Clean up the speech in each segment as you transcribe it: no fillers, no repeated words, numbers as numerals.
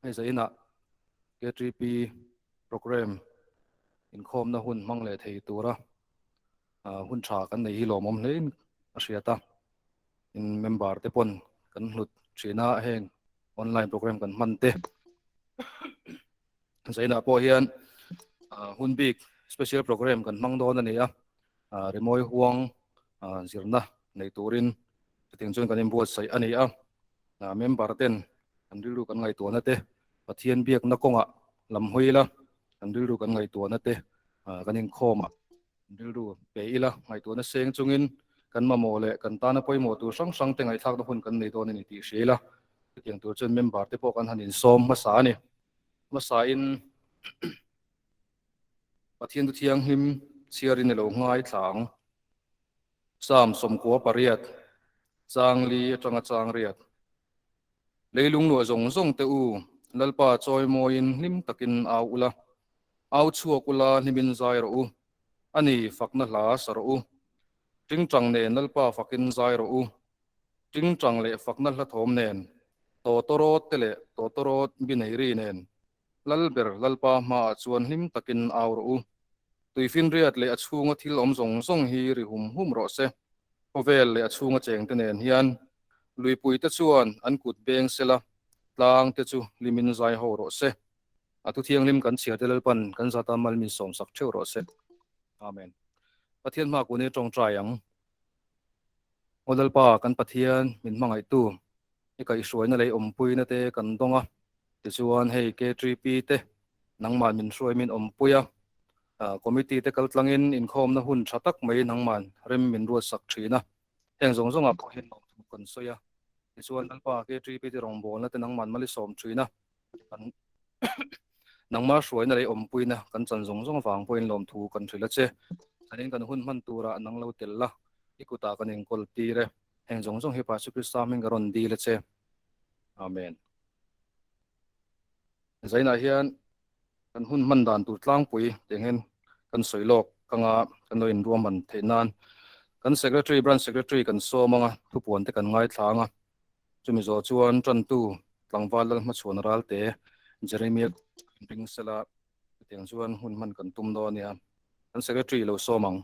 Hei zainah KTP program inkhawmna hun hmang leh thei tura hun tha kan nei hi lawmawm hlein a hriat a. In member te pawn kan hlut thin a, heng online program kan hman te. Zainah pawh hian hun bik special program kan hmang dawn a ni a, rimawi huang zirna nei turin chutiang chuan kan inbuatsaih a ni a. Member ten kan rilru kan ngaihtuahna te Pathian biakna kawngah lam hawi ila, kan rilru kan ngaihtuahna te kan inkhawm a, rilru pe ila, ngaihtuahna seng chungin kan mamawh leh kan tana pawimawh tur hrang hrang te ngaihthlakna hun kan nei dawn a ni tih hria ila, chutiang tur chuan member te pawh kan han insawm hmasa a ni. Hmasain Pathian Thu Thianghlim chhiarin i lo ngaithla ang. Psalm 98, chang li atanga chang riat. Leilung luah zawng zawng te u, Lalpa chawi mawiin hlim takin au ula, au chhuak ula hlimin zai rawh u, a ni, fakna hla sa rawh u. Tingtang nen Lalpa fakin zai rawh u, tingtang leh fakna hla thawm nen, tawtawrawt te leh tawtawrawt bineiri nen, Lalber Lalpa hmaah chuan hlim takin au rawh u. Tuifinriat leh a chhunga thil awm zawng zawng hi ri hum hum rawh se. Khawvel leh a chhunga chengte nen hian luipuite chuan an kut beng sela, tlangte chu hlimin zai ho rawh se. A thu thianghlim kan chhiarte Lalpan kan zata mal min sawmsak theuh rawh se. Amen. Pathian hma kun hi tawngtai ang. Aw Lalpa kan Pathian min hmangaihtu i kaihhruaina leh i awmpuina te kan dawng a, tichuan hei KTP te nangman min hruai min awmpui a, committee te kal tlangin inkhawmna hun tha tak mai nangman rem min ruatsak thin a, heng zawng zawngah pawh hian lawmthu kan sawi a, tichuan Lalpa KTP te rawngbawlna te nangman mal i sawm thin a, kan nangma hruaina leh awmpuina kan chan zawng zawng avang pawhin lawmthu kan hrilh a che, zanin kan hun hman turah nang lo tel la, i kutah kan inkawl tir e. Heng zawng zawng hi Pastor Krista hming ka rawn dil a che. Amen. Zainah hian kan hun hman dan tur tlangpui tiang hian kan sawi lawk kanga kan lo inruahman theih nan kan secretary branch secretary kan sawm anga thupuan te kan ngaithla anga chumi zawh chuan tantu tlangval lal hmachhuan ralte Jeremia ring sela chutiang chuan hun hman kan tum dawn ania kan secretary lo sawm ang.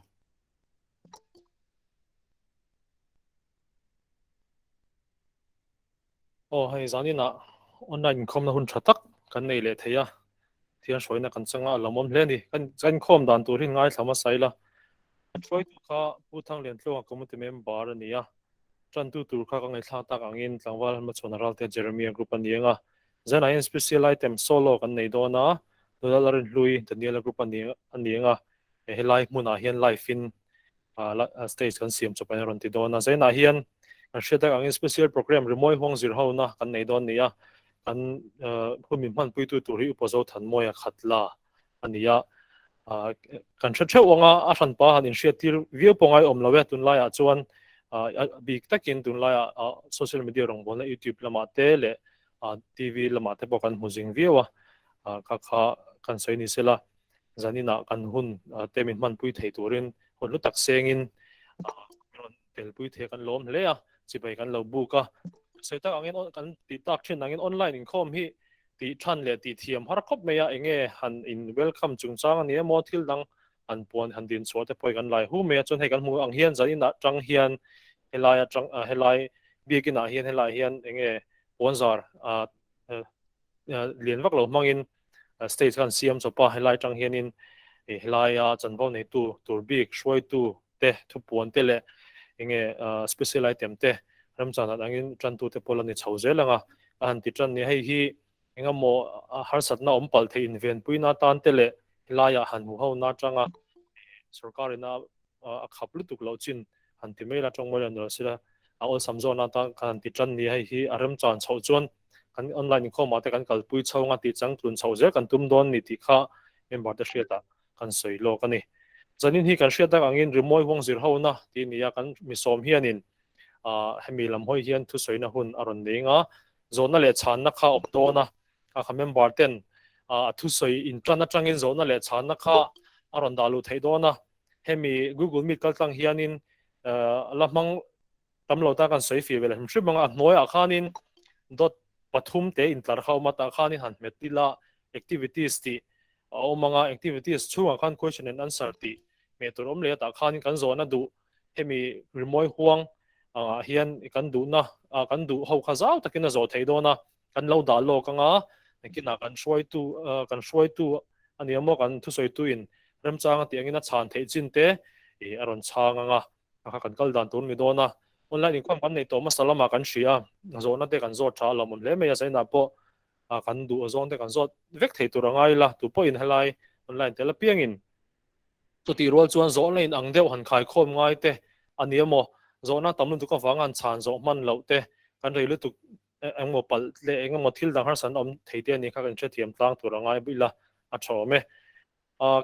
Aw hei zaninah online inkhawmna hun tha tak kan nei leh thei a, thian hruaina kan changa a lawmawm hle a ni. Kan kan inkhawm dan tur hi ngaithla hmasa ila, a hruaitu kha Pu Thangliantluanga committee member a ni a, tantu tur kha ka ngaihthlak tak angin tlangval hmachhawn Ralte Jeremia group a ni ang a, zanah hian special item solo kan nei dawn a, Nula Larinhlui Daniela group a ni a ni ang a, Helai hmunah hian live in stage kan siam chawp a rawn ti dawn a. Zainah hian kan hriat tak angin special program rimawi huang zir hona kan nei dawn ni a. Kan hun min hmanpuitu tur hi Upa Zothanmawia Khatla a ni a. Kan hre theuh ang a, a hranpa han inhriattir viau pawh ngai awm lo e. Tunlaiah chuan a bik takin tunlaiah social media rawngbawlna YouTube lamah te leh TV lamah te pawh kan hmu zing viau a. Kha kha kan sawi ni sela. Zaninah kan hun te min hmanpui thei turin hun hlu tak sengin rawn telpui thei kan lawm hle a, chibai kan lo buk a. Sawi tak angin kan tih tak thin angin online inkhawm hi tih than leh tih thiam har khawp mai a, enge han in welcome chungchang a ni emaw thil dang han puan han din chhuah te pawh hi kan lai hu mai a, chuan hei kan hmuh ang hian zaninah tang hian helai atang helai biakinah hian helai hian enge puanzar lian vak lo hmangin stage khan siam chawp a, helai atang hianin helaia chanvo neitu tur bik hruaitu te thupuan te leh enge special item te remchan atangin tantu te pawh la ni chho zel ang a, a han ti tan ni. Hei hi engemaw harsatna awm palh theih invenpuina atan te leh helaiah han hmu ho na atanga sorkarin a a khap lutuk loh chin han ti mai la tawng mawi lo ni sila a awlsam zawhna atan kan han ti tan ni hei hi a remchan chhoh chuan kan online inkhawmah te kan kalpui chho anga tih changtlun chhoh zel kan tum dawn ni tih kha member te hriatah kan sawi lawk a ni. Zanin hi kan hriat tak angin rimawi huang zir hona tih a ni a, kan misawm hianin hemi lam hawi hian thusawina hun a rawn nei anga zawhna leh chhanna kha a awm dawn a, kha member ten a thusawi intan atangin zawhna leh chhanna kha a rawn dah luh theih dawn a, hemi Google Meet kal tlang hianin la hmang tam lo ta kan sawi fir ve la hrim hrim ang a, a hnuaiah khanin dot. Pathum te intlar kha a awm a, tah khanin han hmet ila activities tih a awm ang a, activities chhungah khan question and answer tih hmeh tur awm leh a, tah khanin kan zawhna duh hemi rimawi huang angah hian kan duhna kan duh ho kha zau takin a zawh theih dawn a, kan lo dah lawk ang a, nakinah kan hruaitu kan hruaitu a ni emaw kan thusawitu in remchang a tih angin a chhan theih chin te a rawn chhang ang a. A kha kan kal dan tur ni dawn a, online inkhawm kan neih tawh hmasa lamah kan hria a, zawhna te kan zawt tha a lawmawm hle mai a, zainah pawh kan duh zawng te kan zawt vek thei tur a ngai ila, tu pawhin helai online tel apiangin chutih rual chuan zawhna in ang deuh han khaikhawm ngai te a ni emaw, zawhna tam lutuk avanga han chhan zawh hman loh te kan rei lutuk engemaw palh leh engemaw thil dang harsa an awm thei te a nih kha kan hrethiam tlang tur a ngai ila a tha awm e.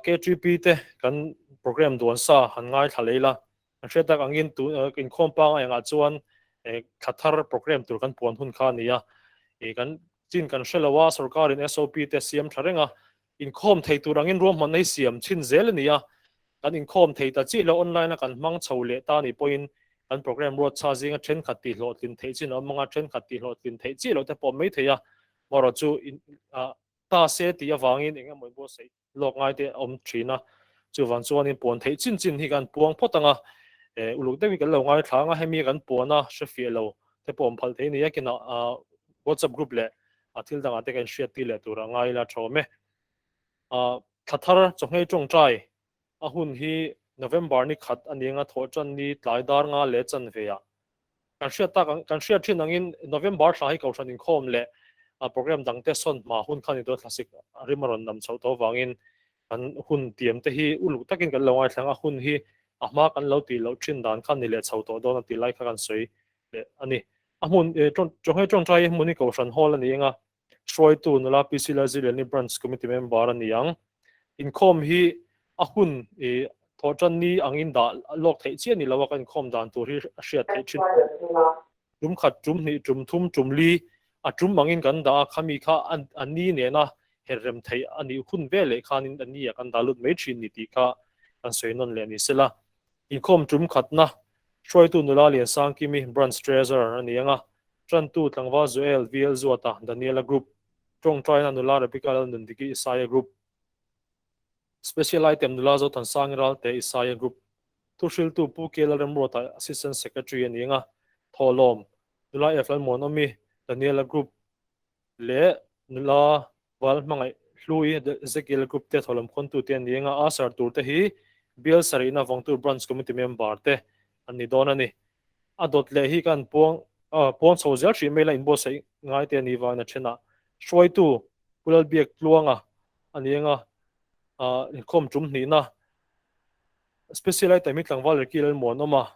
KTP te kan program duan sa han ngaithla leh ila, kan hriat tak angin tu inkhawm pangai angah chuan thla thar program tur kan puan hun kha a ni a, kan chin kan hre lo a, sorkarin SOP te siam tha reng a, inkhawm thei tur angin ruahmanna hi siam chhin zel a ni a, kan inkhawm thei ta chiah lo online a kan hmang chho leh ta nih pawhin kan program ruat chha zinga thenkhat tihhlawhtlin theih chin a awm ang a, thenkhat tihhlawhtlin theih chiah loh te pawh mai thei a, amaherawhchu chu ta se tih avangin eng emaw buatsaih lawk ngai te a awm thin a, chuvang chuanin puan theih chin chin hi kan puang phawt ang a, uluk deuhin kan lo ngaithla ang a, hemi kan puan a hre fiah lo te pawh awm phalh thei a ni a, kinah WhatsApp group leh thil dangah te kan hriat tir leh tur a ngai ila tha awm e. Thla thar chawhngei tawngtai a hun hi November ni khat a ni anga thawh tan ni tlai dar nga leh chanve ah Kan hriat tak ang, kan hriat thin angin November thla hi Kohhran inkhawm leh program dangte sawn hma hun kha ni dawn thlasik rim a rawn nam chhoh tawh avangin kan hun tiam te hi uluk takin kan lo ngaithlang a, hun hi a hma kan lo tih loh thin dan kha ni leh chho tawh dawn a tih lai kha kan sawi leh a ni. A hmun, Chawnghe Tawngtai hi hmun hi Kohhran Hall a ni eng a, Hruaitu nula PC Lalziliani Branch Committee member a ni ang. Inkhawm hi a hun i thawhtan ni angin dah lawk theih chiah ni lo a, kan inkhawm dan tur hi a hriat theih thin. Tum khat, tum hnih, tum thum, tum li a tum angin kan dah a, khami kha a ni nena herrem theih a nih hun veleh khanin a ni ah kan dah lut mai thin ni tih kha kan sawi nawn leh ni sela. Inkhawm tum khatna hruaitu nula Liansangkimi Branch Treasurer a ni ang a, Ṭantu tlangval Joel VL Zuata, Daniela Group, Ṭawngṭaina nula Rebecca Lalnundiki Isaia Group, Special Item nula Zothansangi Ralte Isaia Group, Thuhriltu Pu K Lalremruata Assistant Secretary a ni ang a, Thawhlawm nula F Lalmuanawmi, Daniela Group leh nula Val Hmangaih Hlui Ezekiel Group te thawhlawm khawntute an ni ang a, Usher turte hi Bial Sarihna Vawngtu Branch Committee member te an ni dawn a ni. A dawt leh hi kan puang puang chho zel hrih mai la inbuatsaih ngai te a nih vangin a thenah hruaitu Pu Lalbiak Tluanga a ni ang a, inkhawm tum hnihna Special item hi tlangval Ricky Lalmuanawm a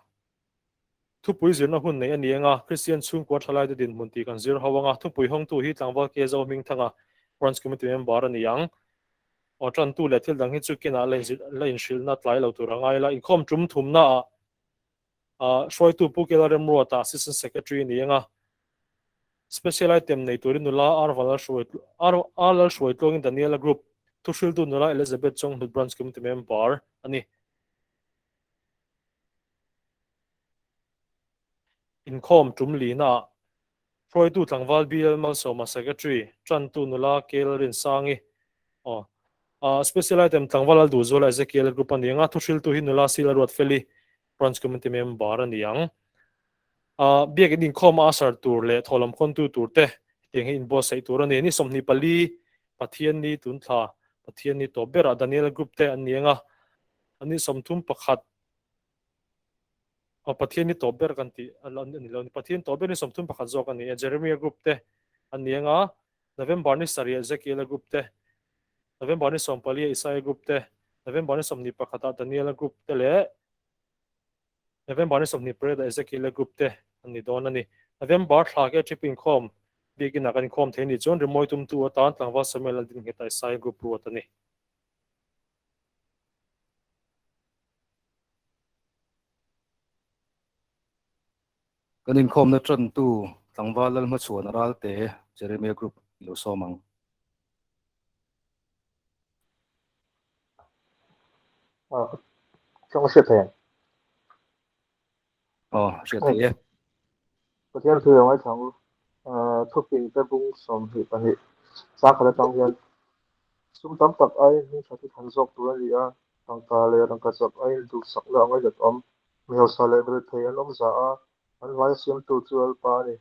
thupui zirna hun neih a ni ang a, Kristian chhungkua thalaite dinhmun tih kan zir ho ang a, thupui hawngtu hi tlangval K Zohmingthanga Branch Committee member a ni ang. Aw tantu leh thil dang hi chu kinah la inhrilhna tlai lo tur a ngai la, inkhawm tum thumnaah Hruaitu Pu Kela Remruata Assistant Secretary a ni ang a, Special Item nei turin nula R Lalhruai Tluangin Daniela Group thuhriltu nula Elizabeth Chonghlut Branch Committee member a ni. Inkhawm tum lina ah Hruaitu tlangval BL Malsawma Secretary, Tantu nula K Lalrinsangi aw Special Item tlangval Lalduhzuala Ezekiel Group a ni ang a, thuhriltu hi nula C Lalruatfeli Branch Committee member a ni ang. Biakin inkhawm a asar tur leh thawhlam khawntu tur te hetiang hi inbuatsaih tur a ni. Ni 24 Pathianni tunthla Pathianni tawp berah Daniel Group te an ni ang a, ni 31 Aw Pathian hi tawp ber kan tih a ni lo a ni. Pathian tawp ber ni 31 zawk a ni e. Jeremiah group te an ni ang a, November ni sarih ah Ezekiel-a group te, November ni 14 ah Isaiah group te, November ni 21 ah Daniel-a group te leh November ni 28 ah Ezekiel-a group te an ni dawn a ni. November thla ke trip inkhawm biakin ah kan inkhawm thei a nih chuan rimawi tumtu atan tlangval Samuel a din nghet a Isaiah group ruat a ni. Kan inkhawmna tantu tlangval Lalhmachhuan Ralte Jeremiah Group i lo sawm ang. Tawng hriat thei ang. Aw, hriat thei e. Pathian thu i lo ngaithla ang u. Thupin te bung 22 chang khat atang hian sum tam tak aiin hming tha hi than zawk tur a ni a, tangka leh rangkachak aiin duhsakna a ngaihlat awm. Mi hausa leh rethei an awm za a, an vaia siamtu chu Lalpa a ni.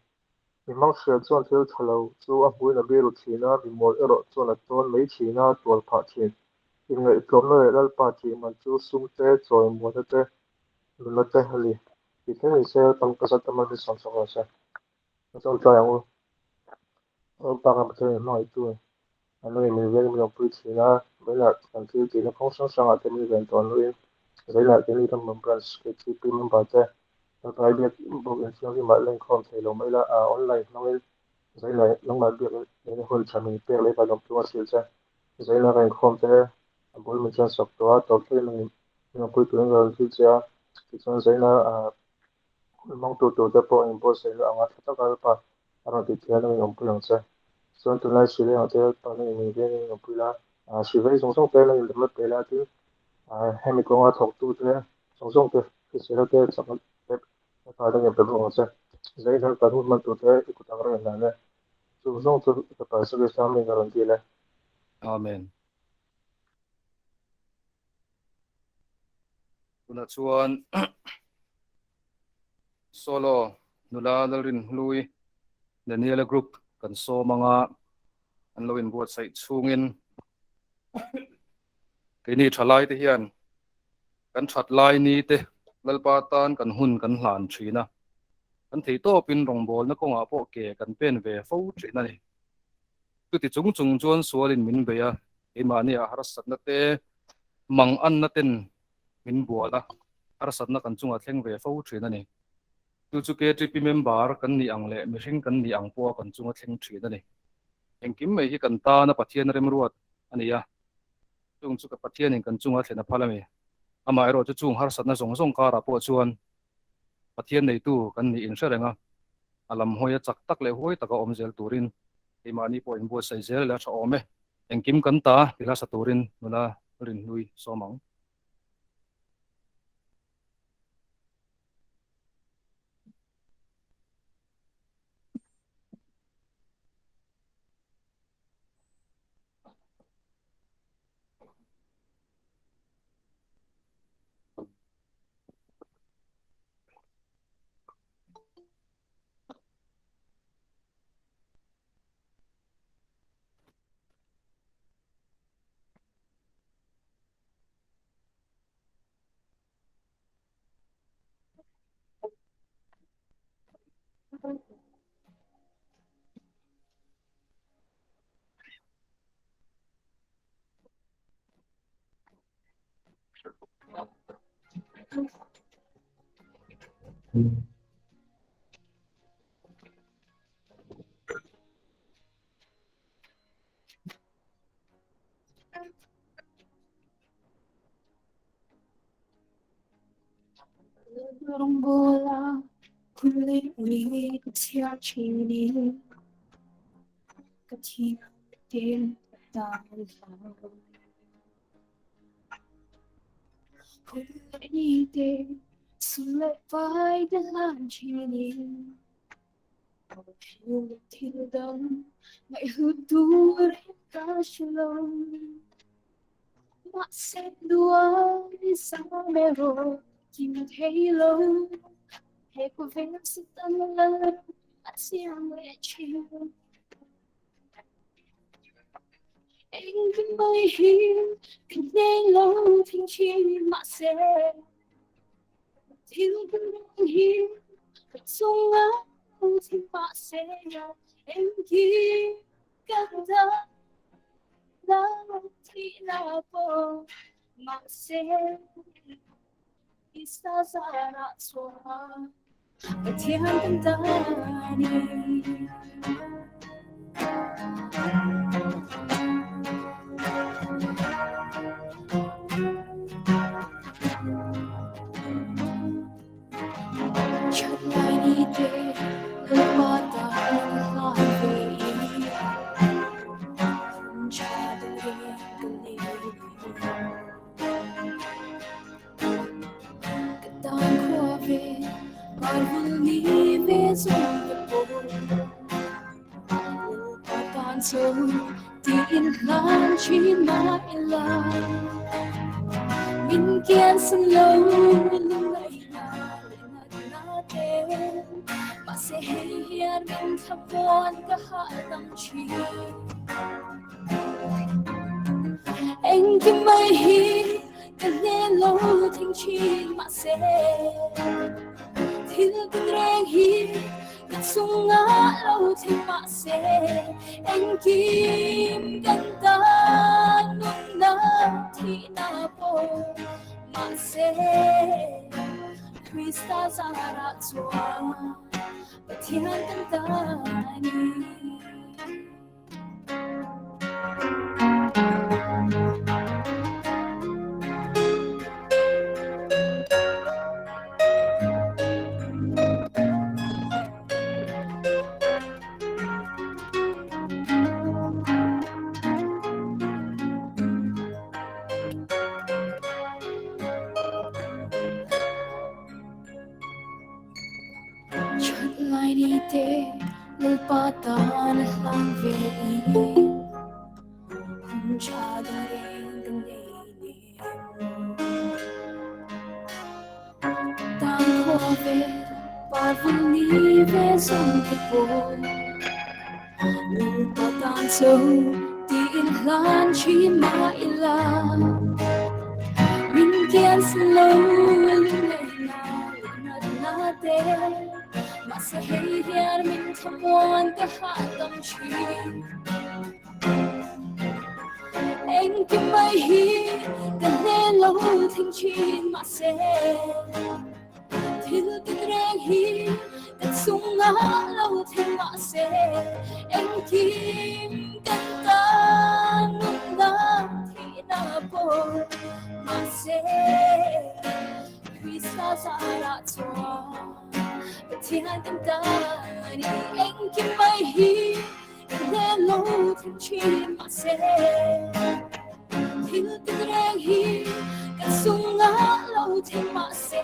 Mi hmanghria chuan thil tha lo chu a hmuin a biru thin a, mi mawl erawh chuan a tawn mai thin a, tual phah thin. Inngaihtlawmna leh Lalpa tih man chu sum te, chawimuana te, nunna te a ni. Tih thleng ni se, Lalpa ka zat aman hi sawmsak rawh se. Ka chawl tlai ang u. Lalpa kan Pathian in hmangaihtu an lo inmil vek min awmpui thin a, vawiinah kan thil tihna kawng hrang hrangah te min ven tawn luhin vawiinah keini Ramhmun Branch KTP member te Lalpa biak bawk inthianghlimah lenkhawm thei lo mai la, online hmangin vawiinah nangmah biak neihna hun tha min pek leh van awmtlung a hrilh che. Vawiinah ka inkhawm te a bul min chuan sak tawh a, tawp thlengin min awmpui turin ka rawn thil che a, tichuan vawiinah Hun hmang tur tur te pawh inbuatsaihna anga tha taka Lalpa a rawn tih theih a nangin awmpui ang che. Chuan tunlai hri leng ah te Lalpa nangin min vengin in awmpui la, hri vei zawng zawng te nangin damna pe la tin hemi kawnga thawktu te zawng zawng te hrisel te chakna te Lalpa nangin pe bawk ang che. Zain Lalpa hun hman tur te i kut ang reng hlan e. Chung zawng chu i fapa Jesuh Krista hming ka rawn dil e. Amen. Tunah chuan solo nula Lalrinhlui Daniela group kan sawm anga an lo inbuatsaih chhungin keini thalai te hian kan that lai ni te Lalpa tan kan hun kan hlan thin a, kan thei tawpin rawngbawlna kawngah pawh ke kan pen ve fo thin a ni. Chuti chung chung chuan sualin min bei a, keimahni ah harsatna te, mang anna ten min bual a, harsatna kan chungah thleng ve fo thin a ni. Chu chu KTP member kan nih ang leh mihring kan nih ang pawha kan chunga thleng thin a ni. Engkim mai hi kan tana Pathian remruat a ni a, chung chu ka Pathianin kan chunga thlen a phal a ni. Amaherawh chu chung harsatna zawng zawng karah pawh chuan Pathian neitu kan nih inhre reng a, a lam hawia chak tak leh huai taka awm zel turin keimahni pawh inbuatsaih zel leh a tha awm e. Engkim kan ta ti hla sa turin nula rinhlui sawm ang. Tiin hlan thin mah ila Min kiansan lo lungngaihna leh natna te Mahse hei hian min thlamuan ka hahdam thin Engkim mai hi ka hne lo thing thin mahse Thil tin reng hi ka chunga lo thing mahse Engkim kan tan nunna thihna pawh mahse Krista zarah chuan Pathian kan ta a ni. That lai ni te Lalpa tan a hlan ve i Hun tha dang reng ka nei ni Tan khua ve par vul ni ve zawng te pawh Lalpa tan cho tiin hlan thin mah ila Min kiansan lo lungngaihna leh natna te Mahse hei hian min thlamuan ka hahdam thin Engkim mai hi ka hne lo thing thin mahse Thil tin reng hi ka chunga lo thleng mahse engkim kan tan nunna thihna pawh mahse Krista zarah chuan Pathian kan ta ni engkim mai hi ka hne lo thleng thin mahse Thil tin reng hi ka chunga lo thleng mahse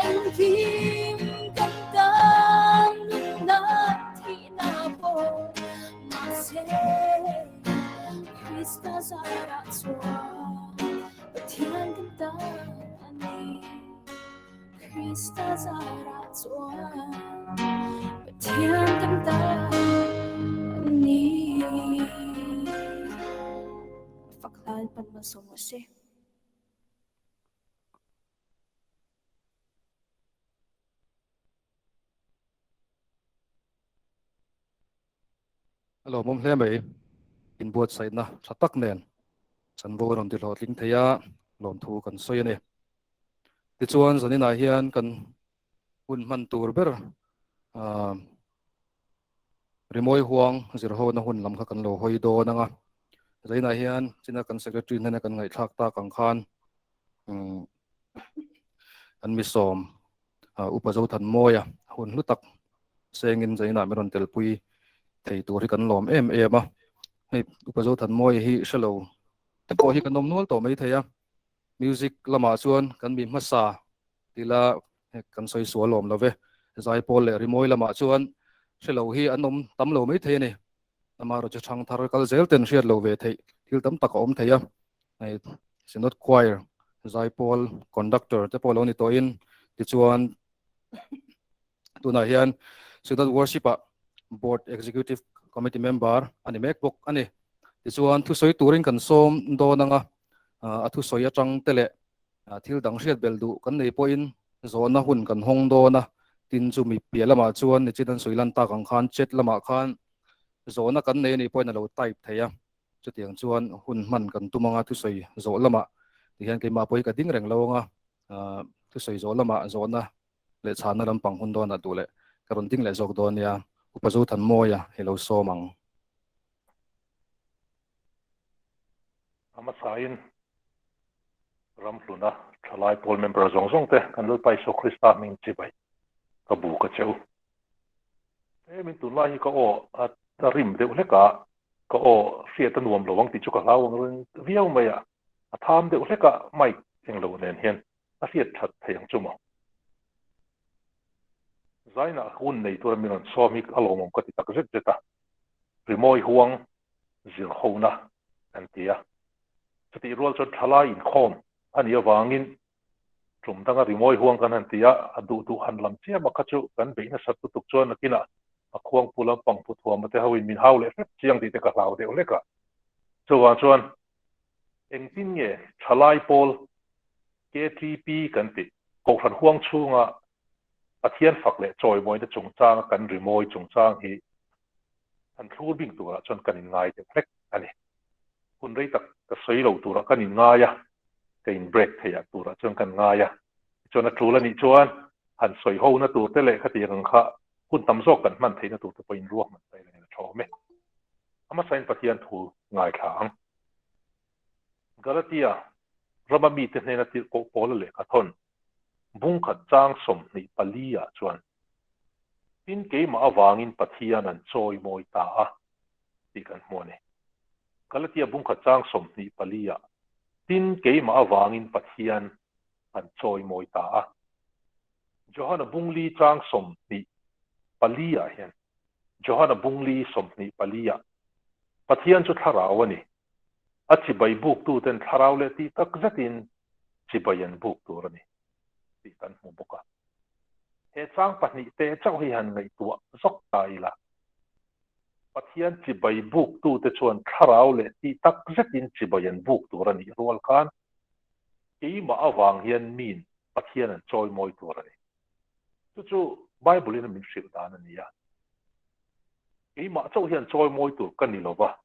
engkim kan tan nunna thihna pawh mahse Krista zarah chuan Pathian kan ta a ni. Krista zarah chuan Pathian kan ta a ni. Fak hlan pan malsawm rawh se. A lawmawm hle mai. Inbuatsaihna tha tak nen chanvo a rawn ti hlawhtling thei a, lawmthu kan sawi a ni. Tichuan zaninah hian kan hun hman tur ber ah rimawi huang zirhona hun lam kha kan lo hawi dawn ang a. Zaninah hian china kan secretary hnena kan ngaihthlak tak ang khan umm an mi sawm Upa Zothanmawia hun hlu tak sengin zaninah min rawn telpui thei tur hi kan lawm em em a. Hei Upa Zothanmawia hi hrelo te pawh hi kan awm nual tawh mai thei a. Music lamah chuan kan mi hmasa tila kan sawi sual awm lo ve. Zaipawl leh rimawi lamah chuan hrelo hi an awm tam lo mai thei a ni. Amaherawhchu chhang thar kal zel ten hriat lo ve theih thil tam tak a awm thei a. Hei Synod Choir Zaipawl Conductor te pawh lo ni tawhin tichuan tunah hian Synod Worship ah Board Executive Committee member a ni mek bawk a ni. Tichuan thusawi turin kan sawm dawn anga a thusawi atang te leh thil dang hriat belh duh kan nei pawhin zawhna hun kan hawng dawn a, tin chu mi piah lamah chuan nichin an sawi lan tak ang khan chat lamah khan zawhna kan nei anih pawhin a lo type thei a, chutiang chuan hun hman kan tum anga thusawi zawh lamah tihian keimah pawh hi ka ding reng lo anga thusawi zawh lamah zawhna leh chhanna lampang hun dawnah duh leh ka rawn ding leh zawk dawn nia, Upa Zothanmawia hi lo sawm ang. A hmasain Ramhluna thalai pawl member zawng zawng te kan Lalpa Isua Krista hming chibai ka bu ka cheu. Tlemin tunlai hi ka aw a rim deuh hlek a, ka aw hriat a nuam lo ang tih chu ka hlau ang reng viau mai a, a tham deuh hlek a mic englo nen hian a hriat that thei ang chu maw. Zainah hun nei tura min rawn sawm hi a lawmawm ka ti tak zet zet a, rimawi huang. zirhona kan ti a. Chutih rual chuan thalai inkhawm a nih avangin tum danga rimawi huang kan han ti a, a duh duh han lam chiam a kha chu kan beih nasat lutuk chuan nakinah a khuangpu lampang pu thuama te hoin min hau leh hrep chiang tih te ka hlau deuh hlek a. Chuvang chuan engtin nge thalai pawl KTP kan tih Kohhran huang chhunga Pathian fak leh chawimawina chungchanga kan rimawi chungchang hi han thlur bing turah chuan kan inngai deuh hlek a ni. Hun rei tak ka sawi lo turah kan inngai a, ka in break theih turah chuan kan ngai a. Tichuan a tul a nih chuan han sawi hona tur te leh khatiang ang kha hun tam zawk kan hman theihna tur te pawhin ruahman ta ila ngei a tha awm e. A hmasain Pathian thu ngaithla ang. Galatia rama mite hnena tirhkoh Paula lehkha thawn bungkhat chang 24 ah chuan, Tin keimah avangin Pathian an chawimawi ta a, tih kan hmu a ni. Galatia bungkhat chang 24 ah, Tin keimah avangin Pathian an chawimawi ta a. Johana bungli chang 24 ah hian, Johana bungli 24 ah, Pathian chu thlarau a ni. A chibai buktuten thlarau leh tih tak zetin chibai an buk tur a ni tih kan hmu bawk a. He chang pahnihte chauh hi han ngaihtuah zawk ta ila, Pathian chibai buktute chuan thlarau leh tih tak zetin chibai an buk tur a nih rual khan keimah avang hian min Pathian an chawimawi tur a ni. Chu chu Bible-in a min hrilh dan a ni a. Keimah chauh hian chawimawi tur ka ni lova,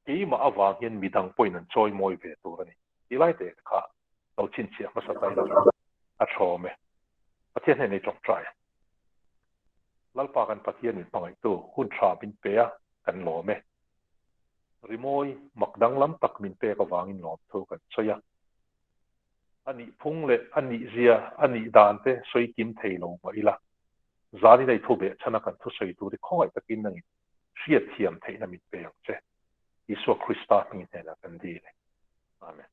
keimah avang hian midang pawhin an chawimawi ve tur a ni. Tih lai te kha lo chhinchhiah hmasa ta ila chuan a tha awm e. Pathian hnenah i tawngtai a. Lalpa kan Pathian min hmangaihtu hun tha min pe a, kan lawm e. Rimawi mak danglam tak min pek avangin lawm thu kan sawi a. A nih phung leh a nih zia, a nih dan te sawi kim thei lo mah ila, zanin a i thu beh chhan a kan thusawi tur hi khawngaih takin nangin hriat thiam theihna min pe ang che. Isua Krista hming hnenah kan dil e. Amen.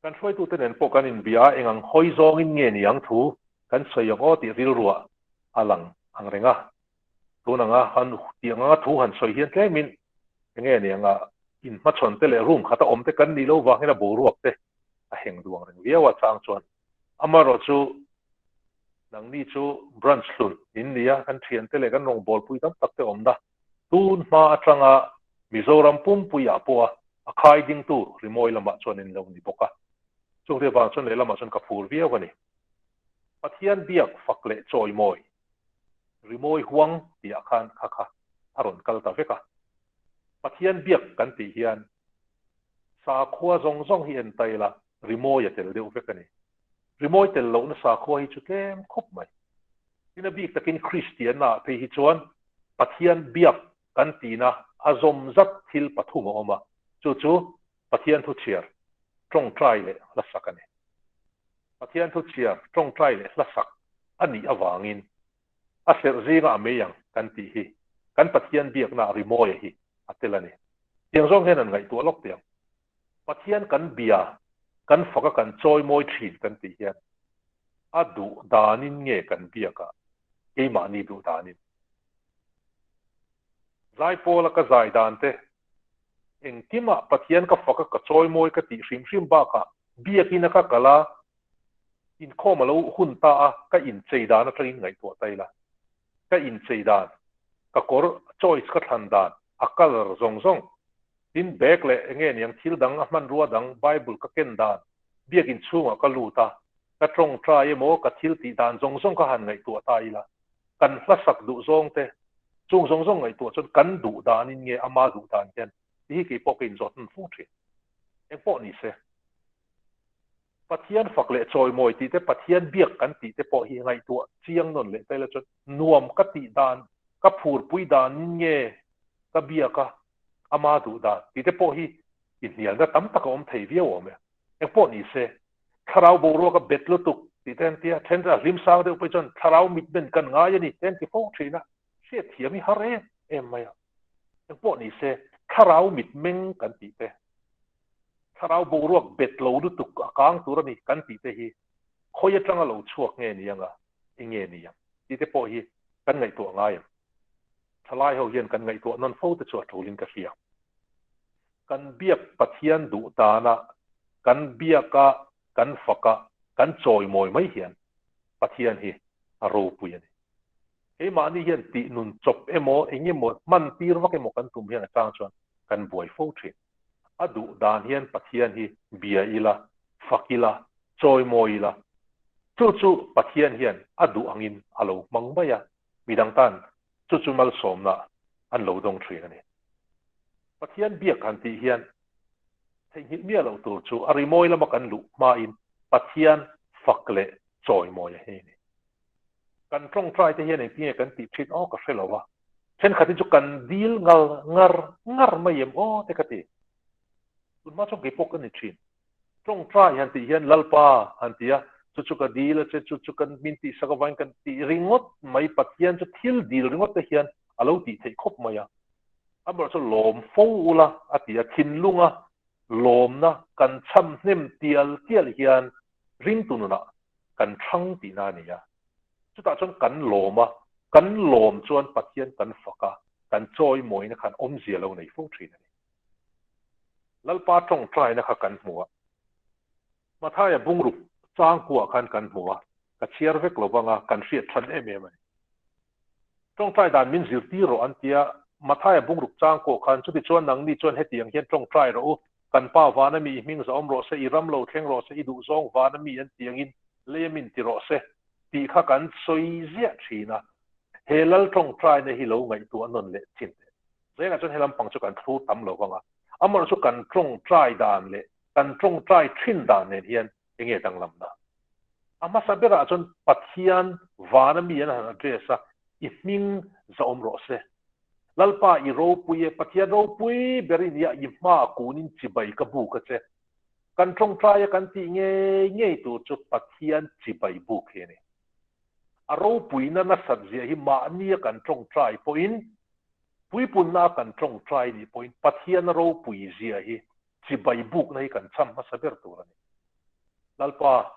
Kan hruaitute nen pawh kan inbia a, eng ang hawi zawngin nge ni ang thu kan sawi ang aw tih rilruah a lang ang reng a. Tun anga han tih anga thu han sawi hian tlemin enge ni anga inhmachhawn te leh room khata awm te kan nih loh vang hian a boruak te a heng duang reng viau a chang chuan amaherawhchu nangni chu branch hlun in ni a, kan thiante leh kan rawngbawlpui tam tak te awmna tun hma atanga Mizoram pumpuiah pawha a khai dingtu rimawi lamah chuan in lo ni bawk a. Chung te vang chuan lehlamah chuan ka phur viau a ni. Pathian biak fak leh chawimawi rimawi huang tihah khan kha kha a rawn kal ta vek a. Pathian biak kan tih hian sakhua zawng zawng hi en ta ila rimawi a tel deuh vek a ni. Rimawi tel lohna sakhua hi chu tlem khawp mai. Tin a bik takin Kristiannaah phei hi chuan Pathian biak kan tihna a zawm zat thil pathum a awm a, chu chu Pathian thu chhiar, tawngtai leh hlasak a ni. Pathian thu chhiar, tawngtai leh hlasak a nih avangin a serh zinga a mei ang kan tih hi kan Pathian biakna rimawia hi a tel a ni. Tiang zawng hian an ngaihtuah lawk teh ang. Pathian kan bia, kan fak a kan chawimawi thin kan tih hian a duh danin nge kan biak a, keimahni duh danin. Zaipawla ka zai dan te, engkimah Pathian ka fak a ka chawimawi ka tih hrim hrim bakah biakin a ka kal a, inkhawm a lo hun ta a ka inchei dan atangin ngaihtuah ta ila. Ka inchei dan, ka kawr choice ka thlan dan, a colour zawng zawng, tin bag leh enge niang thil dang a hmanrua dang Bible ka ken dan, biakin chhungah ka lut a, ka tawngtai emaw ka thil tih dan zawng zawng ka han ngaihtuah ta ila, kan hlasak duh zawng te chung zawng zawng ngaihtuah chuan kan duh danin nge ama duh dan hian tih hi keipawh ka inzawt hman fo thin. Engpawh ni se. Pathian fak leh chawimawi tih te, Pathian biak kan tih te pawh hi ngaihtuah chiang nawn leh ta ila chuan nuam ka tih dan, ka phurpui danin nge ka biak a, ama duh dan tih te pawh hi inhnialna tam tak a awm thei viau awm e. Engpawh ni se, thlarau boruak a bet lutuk tih te an ti a, then a hlim sang deuh pawh chuan thlarau mitmen kan ngai a ni te an ti fo thin a, hriatthiam hi har em em mai a. Engpawh ni se, thlarau mitmeng kan tih te, thlarau boruak bet lo lutuk a kang tur a ni kan tih te hi khawi atanga lo chhuak nge ni anga, eng nge ni ang tih te pawh hi kan ngaihtuah ngai ang. Thalai ho hian kan ngaihtuah nawn fo te chu a tulin ka hria. Kan biak Pathian duh dana kan biaka kan faka kan chawimawi mai hian Pathian hi a ropui a ni. Keimahni hian tih nun chawp emaw eng emaw hman tir vak emaw kan tum hian atang chuan kan buai fo thin. A duh dan hian Pathian hi bia ila, fak ila, chawimawi ila. Chu chu Pathian hian a duh angin a lo hmang mai a, midang tan chu chu malsawmna an lo dawng thin a ni. Pathian biak han tih hian theihnghilh miah loh tur chu a rimawi lama kan luh hmain Pathian fak leh chawimawi a hi a ni. Kan tawngtai te hian engtin nge kan tih thin aw ka hre lo a, thenkhat hi chu kan dil ngal ngar ngar mai em aw te ka ti. Tunhma chuan keipawh ka ni thin. Tawngtai han tih hian Lalpa han ti a, chu chu ka dil a che, chu chu kan min tihsak avangin kan tih ringawt mai, Pathian chu thil dil ringawt te hian a lo tih theih khawp mai a. Amaherawhchu lawm fo ula a ti a, thinlunga lawmna kan chham hnem tial tial hian ringtu nunah kan thang tihna a ni a. Chutah chuan kan lawm a, kan lawm chuan Pathian kan fak a, kan chawimawina khan awmzia lo nei fo thin a ni. Lalpa tawngtaina kha kan hmu a, Mathaia bungruk changkuah khan kan hmu a, ka chhiar vek lo vang a, kan hriat than em em a ni. Tawngtai dan min zirtir rawh an tia, Mathaia bungruk changkuah khan chutichuan nangni chuan hetiang hian tawngtai rawh u, kan pa vana mi i hming zahawm rawh se, i ram lo thleng rawh se, i duhzawng vana mi an tiangin lei min ti rawh se tih kha kan sawi ziah thin a, he lal tawngtaina hi lo ngaihtuah nawn leh chin teh. Zengah chuan he lampang chu kan thlur tam lo vang a, amaherawhchu chu kan tawngtai dan leh kan tawngtai thin dan nen hian eng nge danglamna? A hmasa berah chuan Pathian vana mi an han address a, i hming zahawm rawh se. Lalpa i ropui e, Pathian ropui ber i nia, i hma kunin chibai ka buk a che. Kan tawngtai a kan tih ngei ngei tur chu Pathian chibai buk hi a ni. A ropuina nasat zia hi mahnia kan tawngtai pawhin Puipunna a kan tawngtai nih pawhin Pathian ropui zia hi chibai bukna hi kan cham hmasa ber tur a ni. Lalpa,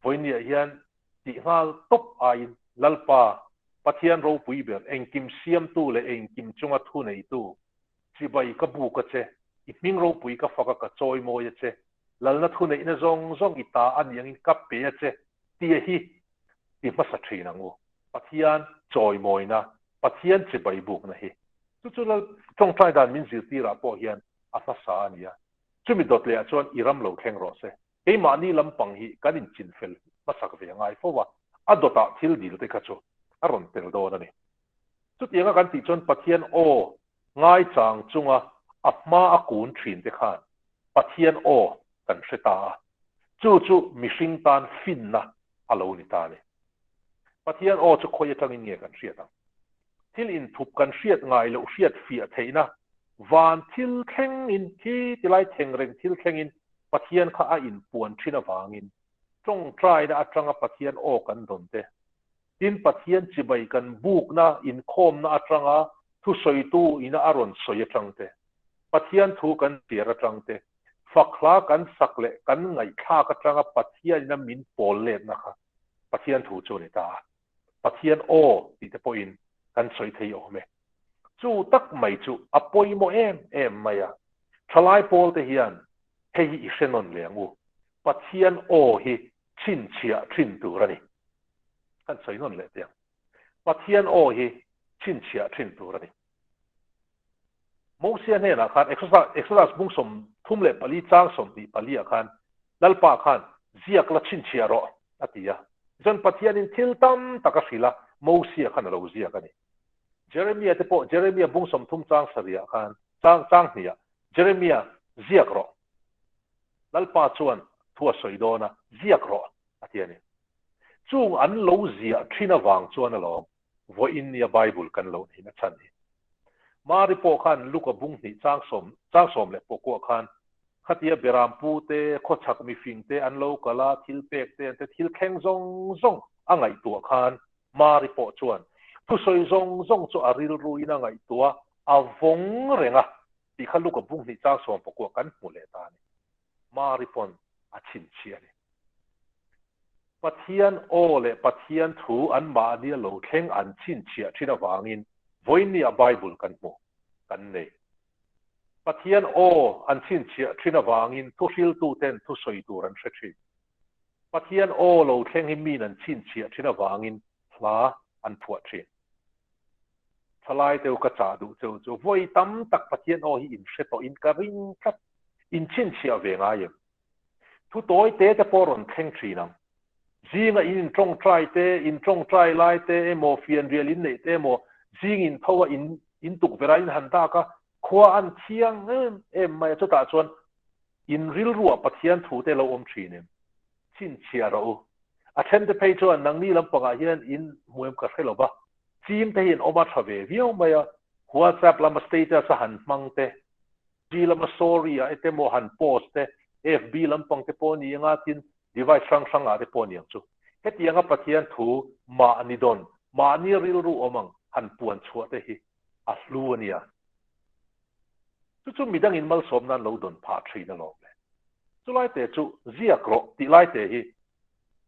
vawinia hian tih nghal tawp aiin Lalpa, Pathian ropui ber, engkim siamtu leh engkim chunga thu neitu, chibai ka buk a che, i hming ropui ka fak a ka chawimawi a che, lalna thu neihna zawng zawng i ta a ni angin ka pe a che, tia hi ti hmasa thin ang u. Pathian chawimawina, Pathian chibai bukna hi. Chu chu Lal tawngtai dan min zirtirah pawh hian a hmasa a ni a. Chumi dawt lehah chuan i ram lo thleng rawh se. Keimahni lampang hi kan inchinfel hmasak ve a ngai fo a, a dawtah thil dil te kha chu a rawn tel dawn a ni. Chutianga kan tih chuan Pathian aw ngaichang chunga a hma a kun thin te khan Pathian aw kan hre ta a, chu chu mihring tan finna a lo ni ta a ni. Pathian aw chu khawi atangin nge kan hriat ang? Thil inthup kan hriat ngai loh hriat fiah theihna van thil thlengin khi tilai thengreng thil thlengin Pathian kha a inpuan thin avangin tawngtaina atanga Pathian aw kan dawn te, tin Pathian chibai kan bukna inkhawmna atanga thusawitu ina a rawn sawi atang te, Pathian thu kan chhiar atang te, fakhla kan sak leh kan ngaihthlak atanga Pathian ina min pawl letna kha Pathian thu chu a ni ta a. Pathian aw tih te pawhin kan sawi thei awm e. Chu tak mai chu a pawimawh em em mai a. Thalai pawl te hian hei hi i hre nawn leh ang u. Pathian aw hi chhinchhiah thin tur a ni. Kan sawi nawn leh teh ang. Pathian aw hi chhinchhiah thin tur a ni. Mosia hnenah khan Exodus bung 34 chang 24 ah khan Lalpa khan ziak la chhinchhiah rawh a ti a. Tichuan Pathianin thil tam tak a hrilh a, Mosia khan a lo ziak a ni. Jeremia te pawh Jeremia bung 30 chang 7 ah khan chang chang hnih ah Jeremia ziak rawh. Lalpa chuan thu a sawi dawn a, ziak rawh a ti a ni. Chung an lo ziah thin avang chuan alawm vawiin nia Bible kan lo hnin a chhan hi. Mari pawh khan Luka bung hnih chang sawm chang sawm leh pawh kuah khan khatia beram pu te, khawchhak mifing te an lo kal a, thil pek te an te thil thleng zawng zawng a ngaihtuah khan Mari pawh chuan thusawi zawng zawng chu a rilruin a ngaihtuah a vawng reng a tih kha Luka bung hnih chang sawm pawh kuah kan hmu leh ta a ni. Mari pawn a chhinchhiah a ni. Pathian aw leh Pathian thu anmahnia lo thleng an chhinchhiah thin avangin Vawiinnia Bible kan hmu, kan nei. Pathian aw an chhinchhiah thin avangin thuhriltuten thusawi tur an hre thin. Pathian aw lo thleng hi min an chhinchhiah thin avangin hla an phuah thin. Thalai teu ka chah duh cheu chu vawi tam tak Pathian aw hi in hre tawhin ka ring tlat. In chhinchhiah ve ngai em? Thu tawi te te pawh rawn thleng thin ang. Zinga in intawngtai te, intawngtai lai te emaw, fianrial in neih te emaw, zing in tho a in in tukverh ah in han dak a, khua an thiang em em mai a, chutah chuan in rilruah Pathian thu te lo awm thin em? Chhinchhiah rawh u. A then te phei chuan nangni lampangah hian in hmu em ka hre lo va, chim te hi in awm a tha ve viau mai a, WhatsApp lama status a han hmang te, G lama story ah ete maw han post te, FB lampang te pawh ni anga tin device hrang hrang ah te pawh ni ang chu. Hetianga Pathian thu mahni dawn, mahni rilru awm ang han puan chhuah te hi a hlu a nia. Chu chu midangin malsawm nan lo dawn phah thin alawm le. Chulai te chu ziak rawh tih lai te hi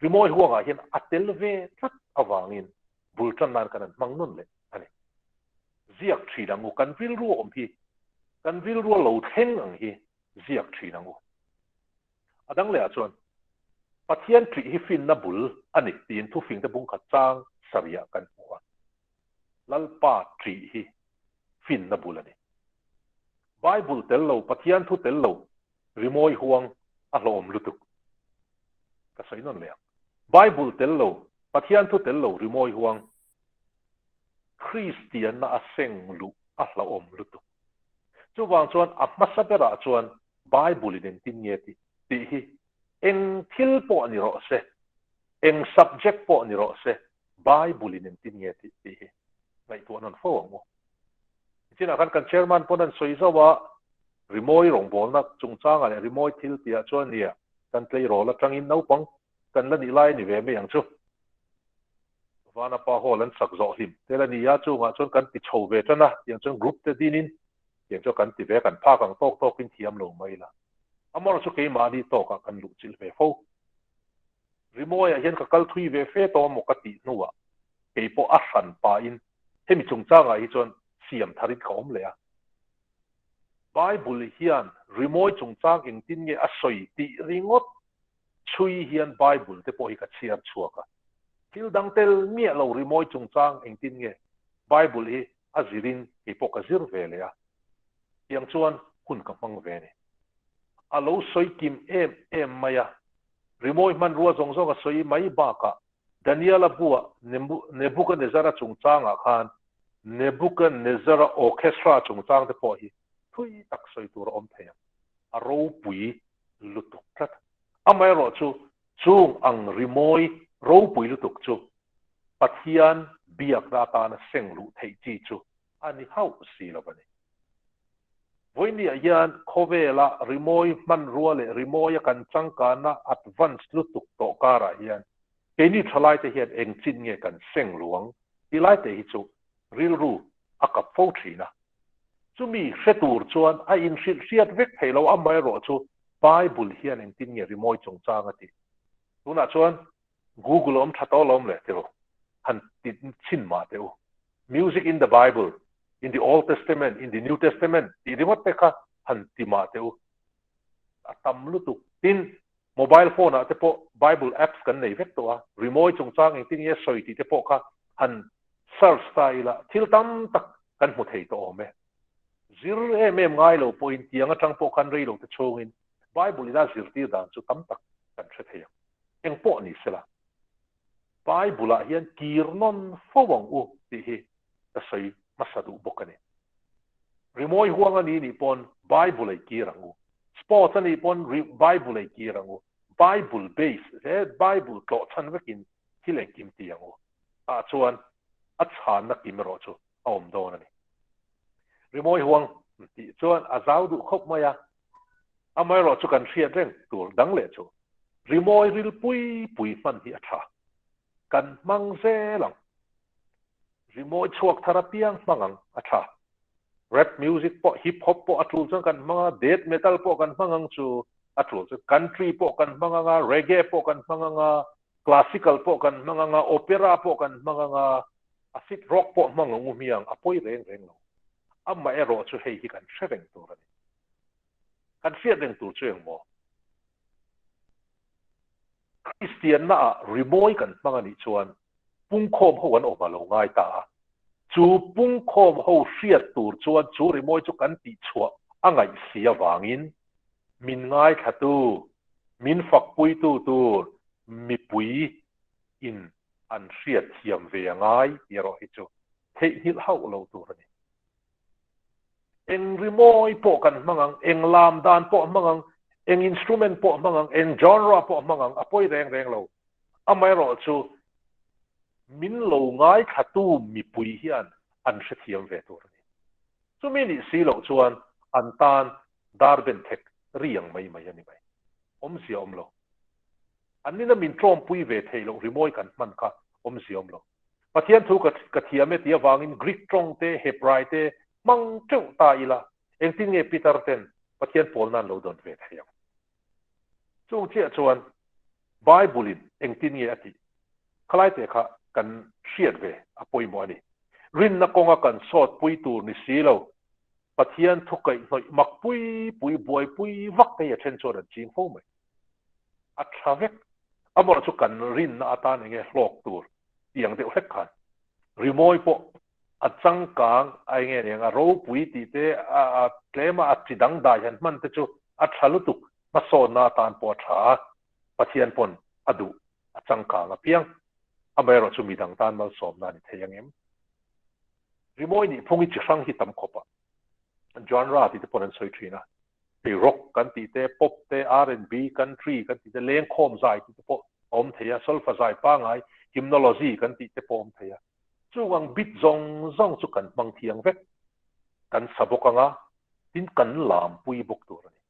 rimawi huangah hian a tel ve tlat avangin bul tan nan kan han hmang nawn leh a ni. Ziak thin ang u, kan rilru awm hi, kan rilrua lo thleng ang hi ziak thin ang u. A dang lehah chuan, Pathian ṭih hi finna bul a ni tiin thufingte bungkhat chang sarihah kan hmu a. Lalpa ṭih hi finna bul a ni. Bible tel lo, Pathian thu tel lo rimawi huang a hlawhawm lutuk. Ka sawi nawn leh ang. Bible tel lo, Pathian thu tel lo rimawi huang Kristianna a seng luh a hlauhawm lutuk. Chuvang chuan a hmasa berah chuan Bible in engtin nge tih tih hi eng thil pawh ni rawh se, eng subject pawh ni rawh se, Bible in engtin nge tih tih hi ngaihtuah nawn fo ang u. Nichinah khan kan chairman pawn an sawi zauh a, rimawi rawngbawlna chungchangah leh rimawi thil tihah chuan nia kan tleirawl atangin naupang kan la nih lai a ni ve mai ang chu. Vanapa Hall an sak zawh hlim tel a ni a, chungah chuan kan ti chho ve tan a, tiang chuan group te dinin tiang chuan kan ti ve, kan phak ang tawk tawkin thiam lo mai la. Amaherawhchu chu keimahni tawkah kan luh chilh ve fo. Rimawiah hian ka kal thui ve fe tawh maw ka tih hnuah kei pawh a hran pahin hemi chungchangah hi chuan siam tharin ka awm leh a. Bible hian rimawi chungchang engtin nge a sawi tih ringawt chhui hian Bible te pawh hi ka chhiar chhuak a. Thil dang tel miah lo rimawi chungchang engtin nge Bible hi a zirin kei pawh ka zir ve leh a. Tiang chuan hun ka hmang ve a ni. A lo sawi kim em em mai a. Rimawi hmanrua zawng zawng a sawi mai bakah Daniela buah Nebuchadnezzar-a chungchangah khan Nebuchadnezzar-a orchestra chungchang te pawh hi thui tak sawi tur a awm thei ang. A ropui lutuk tlat. Amaherawhchu chung ang rimawi ropui lutuk chu Pathian biakna atana seng luh theih chi chu a ni hauh si lo a ni. Vawinia hian khawvela rimawi hmanrua leh rimawia kan changkanna advance lutuk tawh karah hian keini thalaite hian eng chin nge kan seng luang tih laite hi chu rilru a kap fo thin a. Chumi hre tur chuan a inhrilh hriat vek theih loh amaherawhchu Bible hian engtin nge rimawi chungchang a tih? Tunah chuan Google awm tha tawh lawm le tiraw? Han ti chhin mah teh u. Music in the Bible, in the Old Testament, in the New Testament tih ringawt te kha han ti mah teh u. A tam lutuk. Tin, mobile phone ah te pawh Bible apps kan nei vek tawh a, rimawi chungchang engtin nge sawi tih te pawh kha han search ta ila thil tam tak kan hmu thei tawh awm e. Zir em em ngai lo pawhin tiang atang pawh khan rei lo te chhungin Bible ina zirtir dan chu tam tak kan hre thei ang. Eng pawh ni sela, Bible-ah hian kir nawn fo ang u tih hi ka sawi hmasa duh bawk a ni. Rimawi huang a ni nih pawn Bible ei kir ang u. Sports a nih pawn Bible ei kir ang u. Bible base he Bible tlawh chhan vekin thil engkim ti ang u. Tah chuan a chhanna kim erawh chu a awm dawn a ni. Rimawi huang tih chuan a zau duh khawp mai a, Amaherawh chu kan hriat reng tur dang leh chu rimawi ril pui pui hman hi a tha. Kan hmang zel ang. Rimawi chhuak thar apiang hmang ang a tha. Rap music pawh, hip hop pawh a tul chuan kan hmang a, death metal pawh kan hmang ang chu a tul chuan country pawh kan hmang ang a, reggae pawh kan hmang ang a, classical pawh kan hmang ang a, opera pawh kan hmang ang a. Acid rock pawh hmang ang u hmiang a pawi reng reng lo. Amaherawh chu hei hi kan hre reng tur a ni. Kan hriat reng tur chu eng maw? Kristianna ah rimawi kan hmang a nih chuan pungkhawm ho an awm a lo ngai ta a. Chu pungkhawm ho hriat tur chuan chu rimawi chu kan tihchhuah a ngaih si avangin min ngaithlatu, min fakpuitu tur mipui in an hriat thiam ve a ngai tih erawh hi chu theihnghilh hauh lo tur a ni. Eng rimawi pawh kan hmang ang, eng lam dan pawh hmang ang, eng instrument pawh hmang ang, eng genre pawh hmang ang, a pawi reng reng lo. Amaherawh chu min lo ngaithlatu mipui hian an hrethiam ve tur a ni. Chumi nih si loh chuan an tan dar ben thek ri ang mai mai a ni mai. Awmzia awm lo. An nina min tawmpui ve theih loh rimawi kan hman kha awmzia awm lo. Pathian thu ka thiam e tih avangin Greek tawng te, Hebrai te hmang teuh ta ila, engtin nge Peter ten Pathian pawl nan lo dawn ve thei ang? Chung chiah chuan Bible in engtin nge a tih? Khalai te kha kan hriat ve a pawimawh a ni. Rinna kawnga kan sawt pui tur ni si lo, Pathian thu kaihhnawih mak pui pui buaipui vak te hi a then chuan an ching fo mai. A tha vek. Amaherawh chu kan rinna atan enge hlawk tur tih ang deuh hlek khan rimawi pawh a changkang a enge eng a ropui tih te a tlema a chi dangdai han hman te chu a tha lutuk hmasawnna atan pawh a tha a, Pathian pawn a duh a changkang apiang. Amaherawh chu midang tan malsawmna a ni thei ang em? Rimawi nih phung hi chi hrang hi tam khawp a, genre tih te pawn an sawi thin a. Hei rock kan tih te, pop te, R&B, country kan tih te, lengkhawm zai tih te pawh a awm thei a, solfa zai pangai, hymnology kan tih te pawh a awm thei a. Chung ang bit zawng zawng chu kan hmang thiang vek. Kan sa bawk ang a, tin kan lampui bawk tur a ni.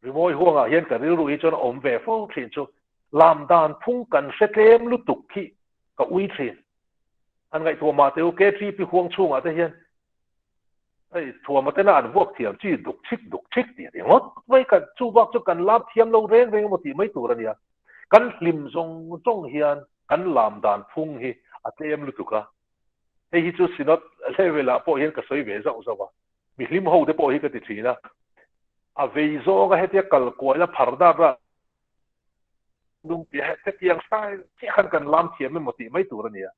Rimawi huangah hian ka rilru hi chuan a awm ve fo thin chu lam dan phung kan hre tlem lutuk khi ka ui thin. An ngaihtuah mah teh u, KTP huang chhungah te hian Hei thuama tena an vuak thiam chi duk chhik duk chhik tih ringawt mai kan chu bak chu kan lam thiam lo reng reng emaw tih mai tur a nia. Kan hlim zawng zawng hian kan lam dan phung hi a tlem lutuk a. Hei hi chu Synod level ah pawh hian ka sawi ve zauh zauh a. Mi hlim ho te pawh hi ka ti thin a. A vei zawnga hetia kal kuaila phar dat a lung piah hetiang style chiah khan kan lam thiam emaw tih mai tur a nia.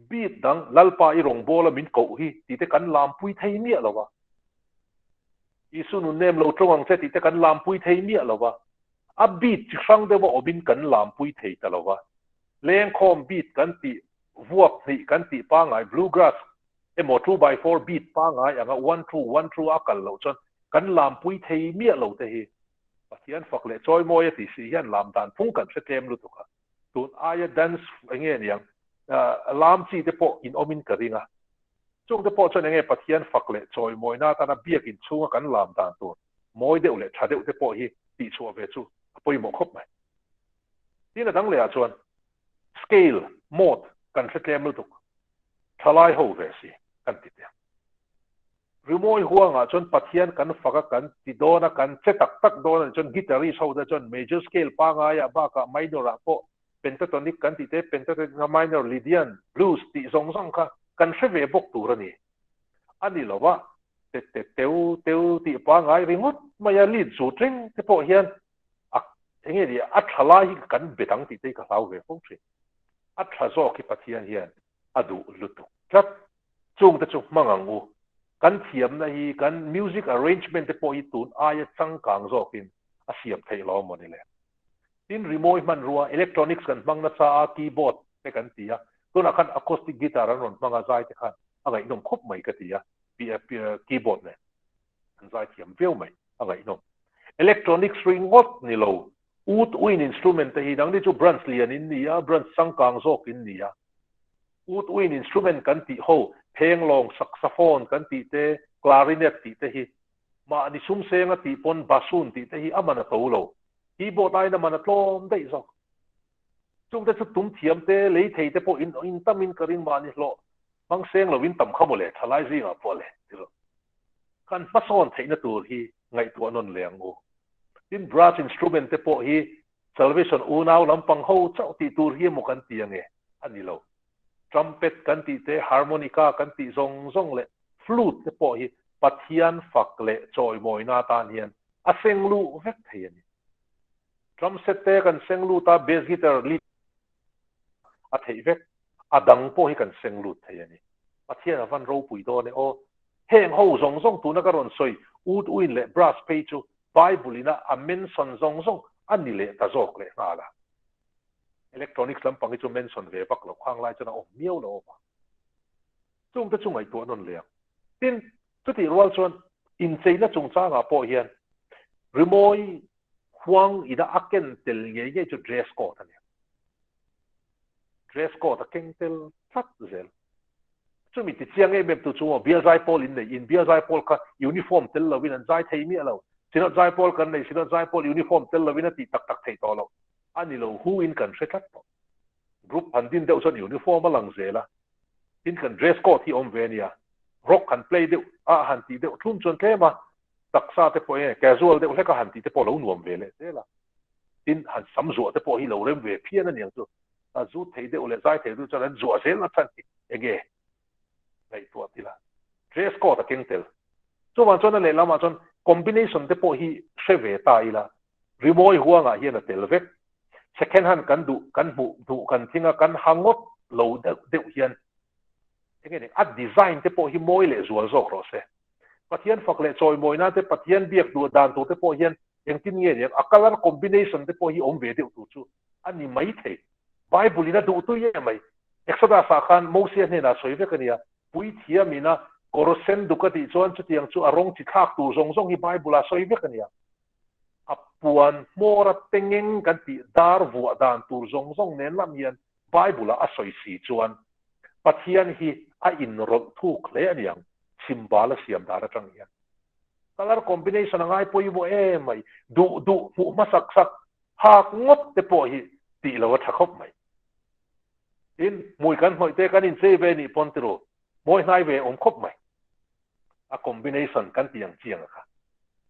Beat dang Lalpa i rawngbawla min koh hi tih te kan lampui thei miah lo va. Isu nun nem lo tawng ang che tih te kan lampui thei miah lo va. A beat chi hrang deuha awmin kan lampui thei ta lo va. Lengkhawm beat kan tih, vuak hnih kan tih pangngai bluegrass emaw 2x4 beat pangngai anga one two one two a kal loh chuan kan lampui thei miah lo te hi Pathian fak leh chawimawi a tih si hian lam dan phung kan hre tlem lutuk a. Tun aia dance enge niang lam chi te pawh in awmin ka ring a. Chung te pawh chuan enge Pathian fak leh chawimawina atana biakin chhunga kan lam dan tur mawi deuh leh tha deuh te pawh hi tihchhuah ve chu a pawimawh khawp mai. Tin a dang lehah chuan scale, mode kan hre tlem lutuk. Thalai ho ve si kan ti teh. Rimawi huangah chuan Pathian kan fak a, kan ti dawn a, kan che tak tak dawn a nih chuan guitarist ho te chuan major scale pangaiah bakah minor ah pawh pentatonic kan tih te, pentatonic kha minor, Lydian, blues tih zawng zawng kha kan hre ve bawk tur a ni. A ni lo a, te te teu teu tih pangai ringawt mai a lead zut reng te pawh hian a enge ni a tha lai hi kan bet ang tih te hi ka hlau ve fo thin. A tha zawk hi Pathian hian a duh lutuk tlat. Chungte chu hmang ang u. Kan thiamna hi kan music arrangement te pawh hi tun aia changkang zawkin a siam theih lo amaw ni le. Tin, rimawi hmanrua, electronics kan hmang nasa a, keyboard te kan ti a, tunah khan acoustic guitar an rawn hmang a, zai te khan a ngaihnawm khawp mai ka ti a, keyboard nen an zai thiam viau mai, a ngaihnawm. Electronics ringawt ni lo, ut uin instrument te hi nangni chu branch lian in ni a, branch changkang zawk in ni a, Ut uin instrument kan tih ho, phenglawng, saxophone kan tih te, clarinet tih te hi mahni sumsenga tih pawn bassoon tih te hi a man a to lo. Keyboard aiin a man a tlawm daih zawk. Chungte chu tum thiam te, lei thei te pawh in in tamin ka ring mahni hlawh hmang seng lovin tam kha mawle thalai zingah pawh le ti rawh. Kan hmasawn theihna tur hi ngaihtuah nawn leh ang u. Tin brass instrument te pawh hi Salvation unau lampang ho chauh tih tur hi emaw kan ti ange? A ni lo. Trumpet kan tih te, harmonica kan tih zawng zawng leh flute te pawh hi Pathian fak leh chawimawina atan hian a seng luh vek thei a ni. Drum set te kan seng lut a, bass guitar, lead a theih vek, a dang pawh hi kan seng lut thei a ni. Pathian a van ropui dawn e aw. Heng ho zawng zawng tuna ka rawn sawi wood wind leh brass phei chu Bible ina a mention zawng zawng a ni leh ta zawk leh nghal a. Electronics lampang hi chu mention ve vak loh khang lai chuan a awm miau lo awm a. Chungte chu ngaihtuah nawn leh ang. Tin, chutih rual chuan incheina chungchangah pawh hian rimawi huang ina a ken tel ngei ngei chu dress code a ni. Dress code a keng tel tlat zel. Chumi ti chiang em em tu chu maw bial zaipawl in nei, in bial zaipawl kha uniform tel lovin an zai thei miah lo. Synod zaipawl kan nei, Synod zaipawl uniform tel lovin a tih tak tak theih tawh loh. A ni lo, hu in kan hre tlat tawh. Group han din deuh chuan uniform a lang zel a, tin kan dress code hi awm ve a nia, rock han play deuh a han tih deuh thlum chuan tlem a, taksa te pawh enge casual deuh hlek a han tih te pawh lo nuam ve leh zel a, tin han sam zuah te pawh hi lo rem ve phian a niang chu, a zut thei deuh leh zai thei deuh chuan an zuah zel na chhan hi enge ngaihtuah tila dress code a keng tel. Chuvang chuan a lehlamah chuan combination te pawh hi hre ve ta ila Rimawi huangah hian a tel vek. Second hand kan duh, kan hmuh duh, kan thing a, kan ha ngawt lo deuh deuh hian enge ni a design te pawh hi mawi leh zual zawk rawh se. Pathian fak leh chawimawina te, Pathian biak duh dan tur te pawh hian engtin nge ni ang, a colour combination te pawh hi awm ve deuh tur chu a ni mai thei. Bible in a duh tui em mai. Exodus ah khan Mosia hnenah sawi vek a nia, Puithiam ina kawr sen duk a tih chuan chutiang chu a rawng chi thlak tur zawng zawng hi Bible ah sawi vek a nia. A puan hmawr a tengeng kan tih dar vuah dan tur zawng zawng nen lam hian Bible ah a sawi si chuan Pathian hi a inrawlh thuk hle a niang chhimbal a siam dan atang hian. Colour combination a ngai pawimawh em mai, duh duh hmuh hmasak sak hak ngawt te pawh hi tih lo a tha khawp mai. Tin, hmui kan hnawih te kan inchei ve nih pawn tiru mawi hnai ve awm khawp mai. A combination kan ti ang chiang a kha.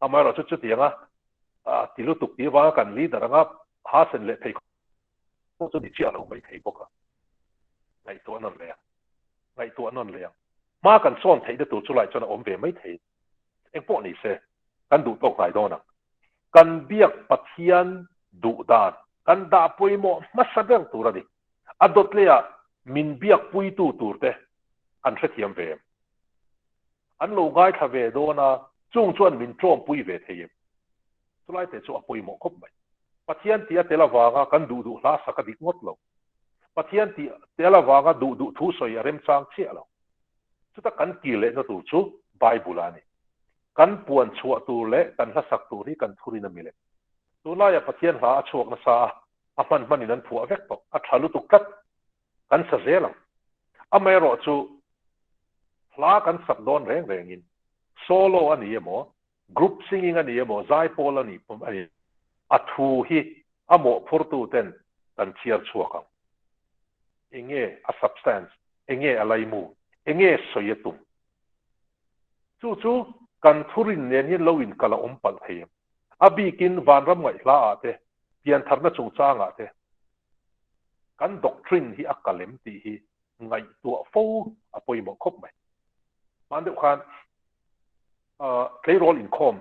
Amaherawh chu chutianga ti lutuk tih avanga kan leader anga ha sen leh phei khawp chu ni chiah lo mai thei bawk a. Ngaihtuah nawn leh ang. Ngaihtuah nawn leh ang. Hma kan sawn theihna tur chu lai chuan a awm ve mai thei. Engpawh ni se, kan duh tawk ngai dawn ang. Kan biak Pathian duh dan kan dah pawimawh hmasa ber tur a ni. A dawt leiah min biak puitu turte an hrethiam ve em? An lo ngaithla ve dawn a, chung chuan min ṭawmpui ve thei em? Chulai te chu a pawimawh khawp mai. Pathian tih a tel avanga kan duh duh hla sak a dik ngawt lo. Pathian tih tel avanga duh duh thu sawi a remchang chiah lo. Chuta kan kir lehna tur chu Bible a ni. Kan puan chhuah tur leh kan hla sak tur hi kan thurin a milem. Tunlaia Pathian hla a chhuak nasa a, a hman hmanin an phuah vek tawh. A tha lutuk tlat. Kan sa zel ang. Amaherawhchu hla kan sak dawn reng rengin solo a ni emaw, group singing a ni emaw, zaipawl a ni a ni, a thu hi a mawhphurtu ten kan chhiar chhuak ang. Enge a substance, enge a laimu, enge sawi a tum? Chu chu kan thurin nen hian lo inkal a awm palh thei em? A bikin vanram ngaihhla ah te, piantharna chungchangah te kan doctrine hi a kal em tih hi ngaihtuah fo a pawimawh khawp mai. Hman deuh khan tleirawl inkhawm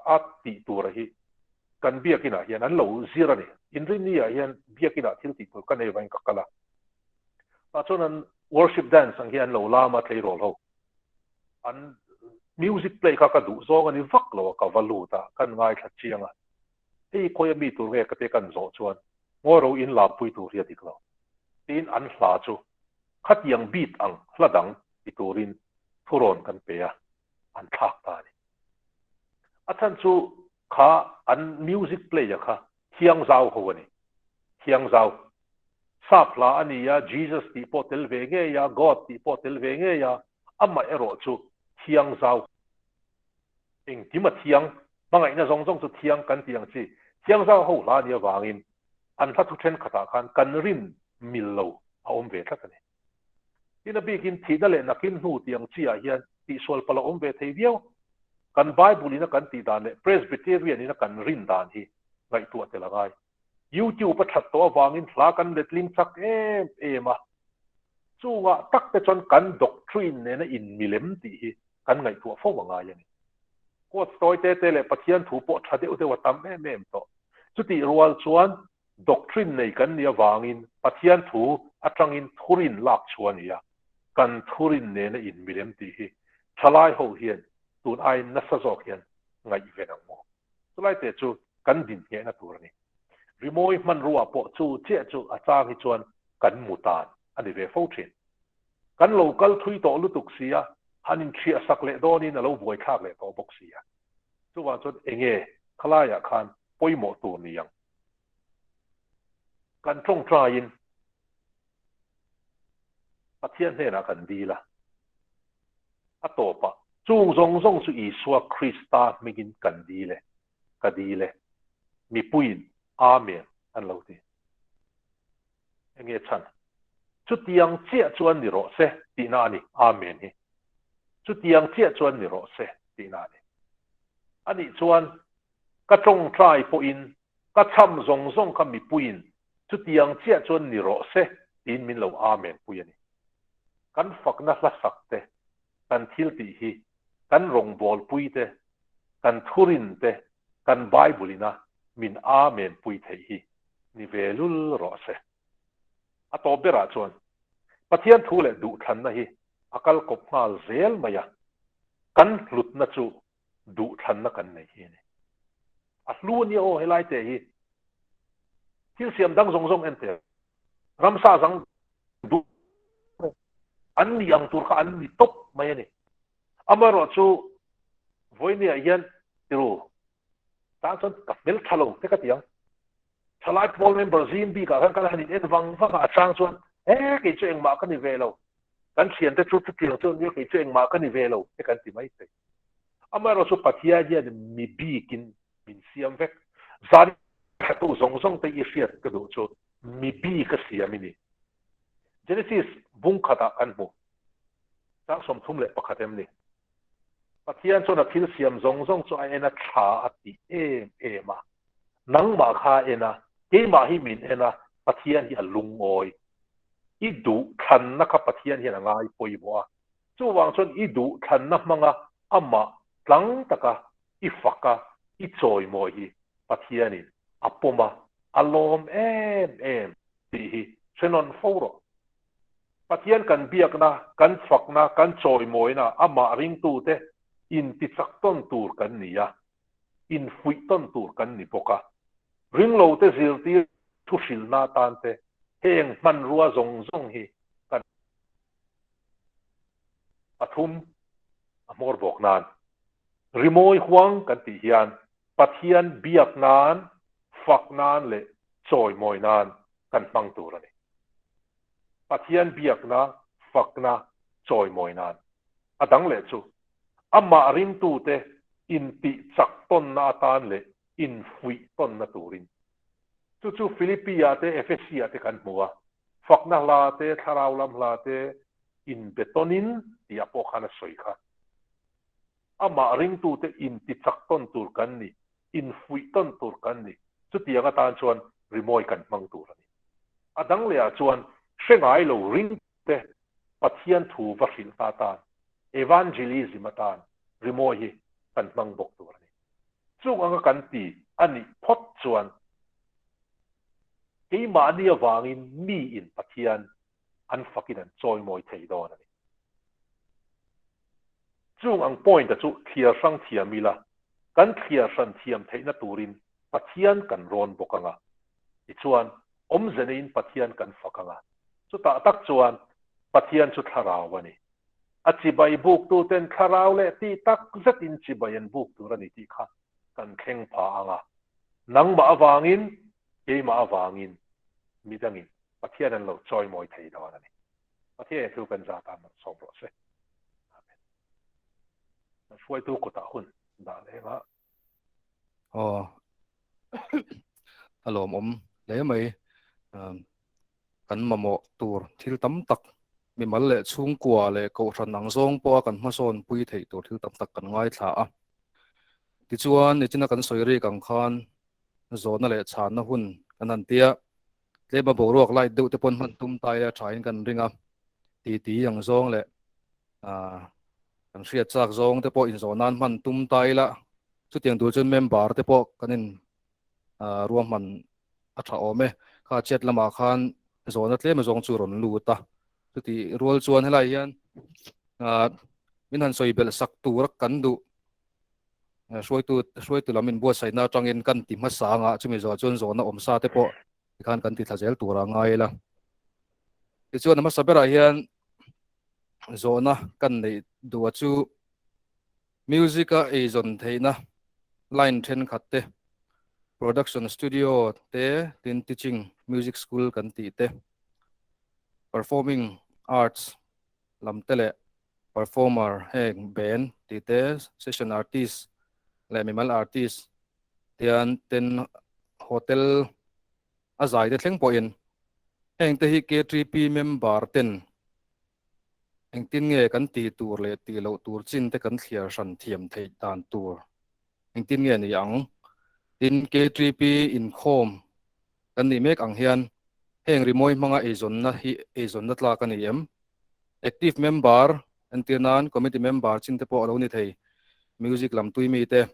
a tih tura hi kan biakinah hian an lo zir a ni. Inrinni ah hian biakinah thil tih tur ka nei vangin ka kal a. Tah chuan an worship dance ang hi an lo lam a tleirawl ho. An music play kha ka duh zawng a ni vak lo a, ka va lut a, kan ngaithla chiang a. Hei khawi a mi tur nge ka te kan zawh chuan ngawi ro in lampui tur hi a dik lo. Tiin an hla chu khatiang beat ang hla dang ti turin thurawn kan pe a, an thlak ta a ni. A chhan chu kha an music play a kha thiangzau ho a ni. Thiangzau. Sap hla a ni a, Jesus tih pawh tel ve ngei a, God tih pawh tel ve ngei a, amah erawh chu thiangzau. Engkim a thiang, hmangaihna zawng zawng chu thiang kan tih ang chi. Thiangzau ho hla nia vangin an hla thu thenkhatah khan kan rin mil lo a awm ve tlat a ni. Tin a bikin thihna leh nakin hnu tih ang chi ah hian tihsual palh a awm ve thei viau. Kan Bible in a kan tih dan leh Presbyterian in a kan rin dan hi ngaihtuah tel a ngai. YouTube a that tawh avangin hla kan letling chak em em a. Chungah tak te chuan kan doctrine nena inmilem tih hi kan ngaihtuah fo a ngai a ni. Quotes tawi te te leh Pathian thu pawh tha deuh deuh a tam em em tawh. Chutih rual chuan doctrine nei kan nih avangin Pathian thu atangin thurin lak chhuah a ni a, kan thurin nena inmilem tih hi thalai ho hian tun aiin nasa zawk hian ngaihven ang maw? Chulai te chu kan dinhnehna tur a ni. Rimawi hmanrua pawh chu chiah chu a chang hi chuan kan mu tan a ni ve fo thin. Kan lo kal thui tawh lutuk si a, han inchhiah sak leh dawnin a lo buaithlak leh tawh bawk si a. Chuvang chuan enge khalaiah khan pawimawh tur ni ang? Kan tawngtaiin Pathian hnenah kan dil a, a tawpah chung zawng zawng chu Isua Krista hmingin kan dil e, ka dil e, mipuiin Amen an lo ti. Enge chhan? Chutiang chiah chuan ni rawh se tihna a ni, Amen hi. Chutiang chiah chuan ni rawh se tihna a ni. Anih chuan ka tawngtai pawhin ka chham zawng zawng kha mipuiin chutiang chiah chuan ni rawh se tiin min lo Amen pui a ni. Kan fakna hlasak te, kan thil tih hi, kan rawngbawlpui te, kan thurin te, kan Bible ina min Amen pui theih hi ni ve lul rawh se. A tawp berah chuan Pathian thu leh duhthlanna hi a kal kawp nghal zel mai a, kan hlutna chu duhthlanna kan nei hi a ni. A hlu a nia aw helai te hi. Thil siam dang zawng zawng en te, ramsa zang duh an ni ang tur kha an ni tawp mai a ni. Amaherawh chu vawinia hian tiru tan chuan ka hmel tha lo te ka ti ang. Thalai pawl member zing bikah khan kan han in en vang vang a, a chang chuan he kei chu engmah ka ni ve lo, kan thiante chu chutiang chu an nia kei chu engmah ka ni ve lo te kan ti mai thei. Amaherawh chu Pathian hian mi bikin min siam vek. Zan thatu zawng zawng te i hriat ka duh chu mi bik a siam i ni. Genesis bung khatah kan hmu. Chang 31 em ni? Pathian chuan a thil siam zawng zawng chu a en a tha a ti em em a. Nangmah kha a en a, keimah hi min en a, Pathian hi a lungawi. I duh thlanna kha Pathian hian a ngai pawimawh a. Chuvang chuan i duh thlanna hmanga amah tlang taka i fak a, i chawimawi hi Pathianin a pawm a, a lawm em em tih hi hre nawn fo rawh. Pathian kan biakna, kan fakna, kan chawimawina amah ringtute intichak tawn tur kan ni a, infuih tawn tur kan ni bawk a. Ringlote zirtir thu hrilhna atan te heng hmanrua zawng zawng hi kan pathum a hmawr bawk nan. Rimawi huang kan tih hian Pathian biak nan, fak nan leh chawimawi nan kan hmang tur a ni. Pathian biakna, fakna, chawimawi nan. A dang leh chu, amah ringtute intih chak tawnna atan leh infuih tawnna turin. Chu chu Philippi-ah te Ephesi-ah te kan hmu a, fakna hla te, thlarau lam hla te inbe tawnin tih ah pawh khan a sawi kha. Amah ringtute inti chak tawn tur kan ni, infuih tawn tur kan ni. Chutiang atan chuan rimawi kan hmang tur a ni. A dang lehah chuan hre ngai lo ringtute Pathian thu va hrilh ta atan, evangelism atan rimawi hi kan hmang bawk tur a ni. Chung anga kan ti a nih phawt chuan keimahni avangin miin Pathian an fakin an chawimawi thei dawn a ni. Chung ang point-a chu thliar hrang thiam ila, kan thliar hran thiam theihna turin Pathian kan rawn bawk ang a. Tichuan, awmze neiin Pathian kan fak ang a. Chutah tak chuan Pathian chu thlarau a ni. A chibai buktuten thlarau leh tih tak zetin chibai an buk tur a ni tih kha kan thleng pha ang a. Nangmah avangin, keimah avangin, midangin Pathian an lo chawimawi thei dawn a ni. Pathian thu kan zat a sawm rawh se. Amen. Kan hruaitu kutah hun dah leng a. Aw. A lawmawm hle mai. Kan mamawh tur thil tam tak mimal leh chhungkua leh kohhran ang zawng pawha kan hmasawn pui theih tur thil tam tak kan ngaithla a. Tichuan, nichina kan sawi rik ang khan zawhna leh chhanna hun kan han tia. Tlema boruak light deuh te pawn hman tum ta ila thain kan ring a. Titi ang zawng leh kan hriat chak zawng te pawh inzawh nan hman tum ta ila, chutiang tur chuan member te pawh kan in ruahman a tha awm e. Kha chat lamah khan zawhna tlem azawng chu rawn lut a, chutih rual chuan helai hian min han sawi belh sak tur a kan duh hruaitu hruaitu lam inbuatsaihna atangin kan ti hmasa anga chumi zawh chuan zawhna awm sa te pawh tikhan kan ti thla zel tur a ngai ila. Tichuan a hmasa berah hian zawhna kan neih duh a chu music a eizawn theihna line thenkhat te, production studio te, tin teaching music school kan tih te, performing arts lam te leh performer heng band tih te, session artist leh mimal artist tian ten hotel a zai te thleng pawhin heng te hi KTP member ten engtin nge kan tih tur leh tih loh tur chin te kan thliar hran thiam theih dan tur engtin nge ni ang? Tin, KTP inkhawm kan nih mek ang hian heng rimawi hmanga eizawnna hi eizawnna tlak a ni em? Active member entir nan committee member chin te pawh a lo ni thei, music lam tui mi te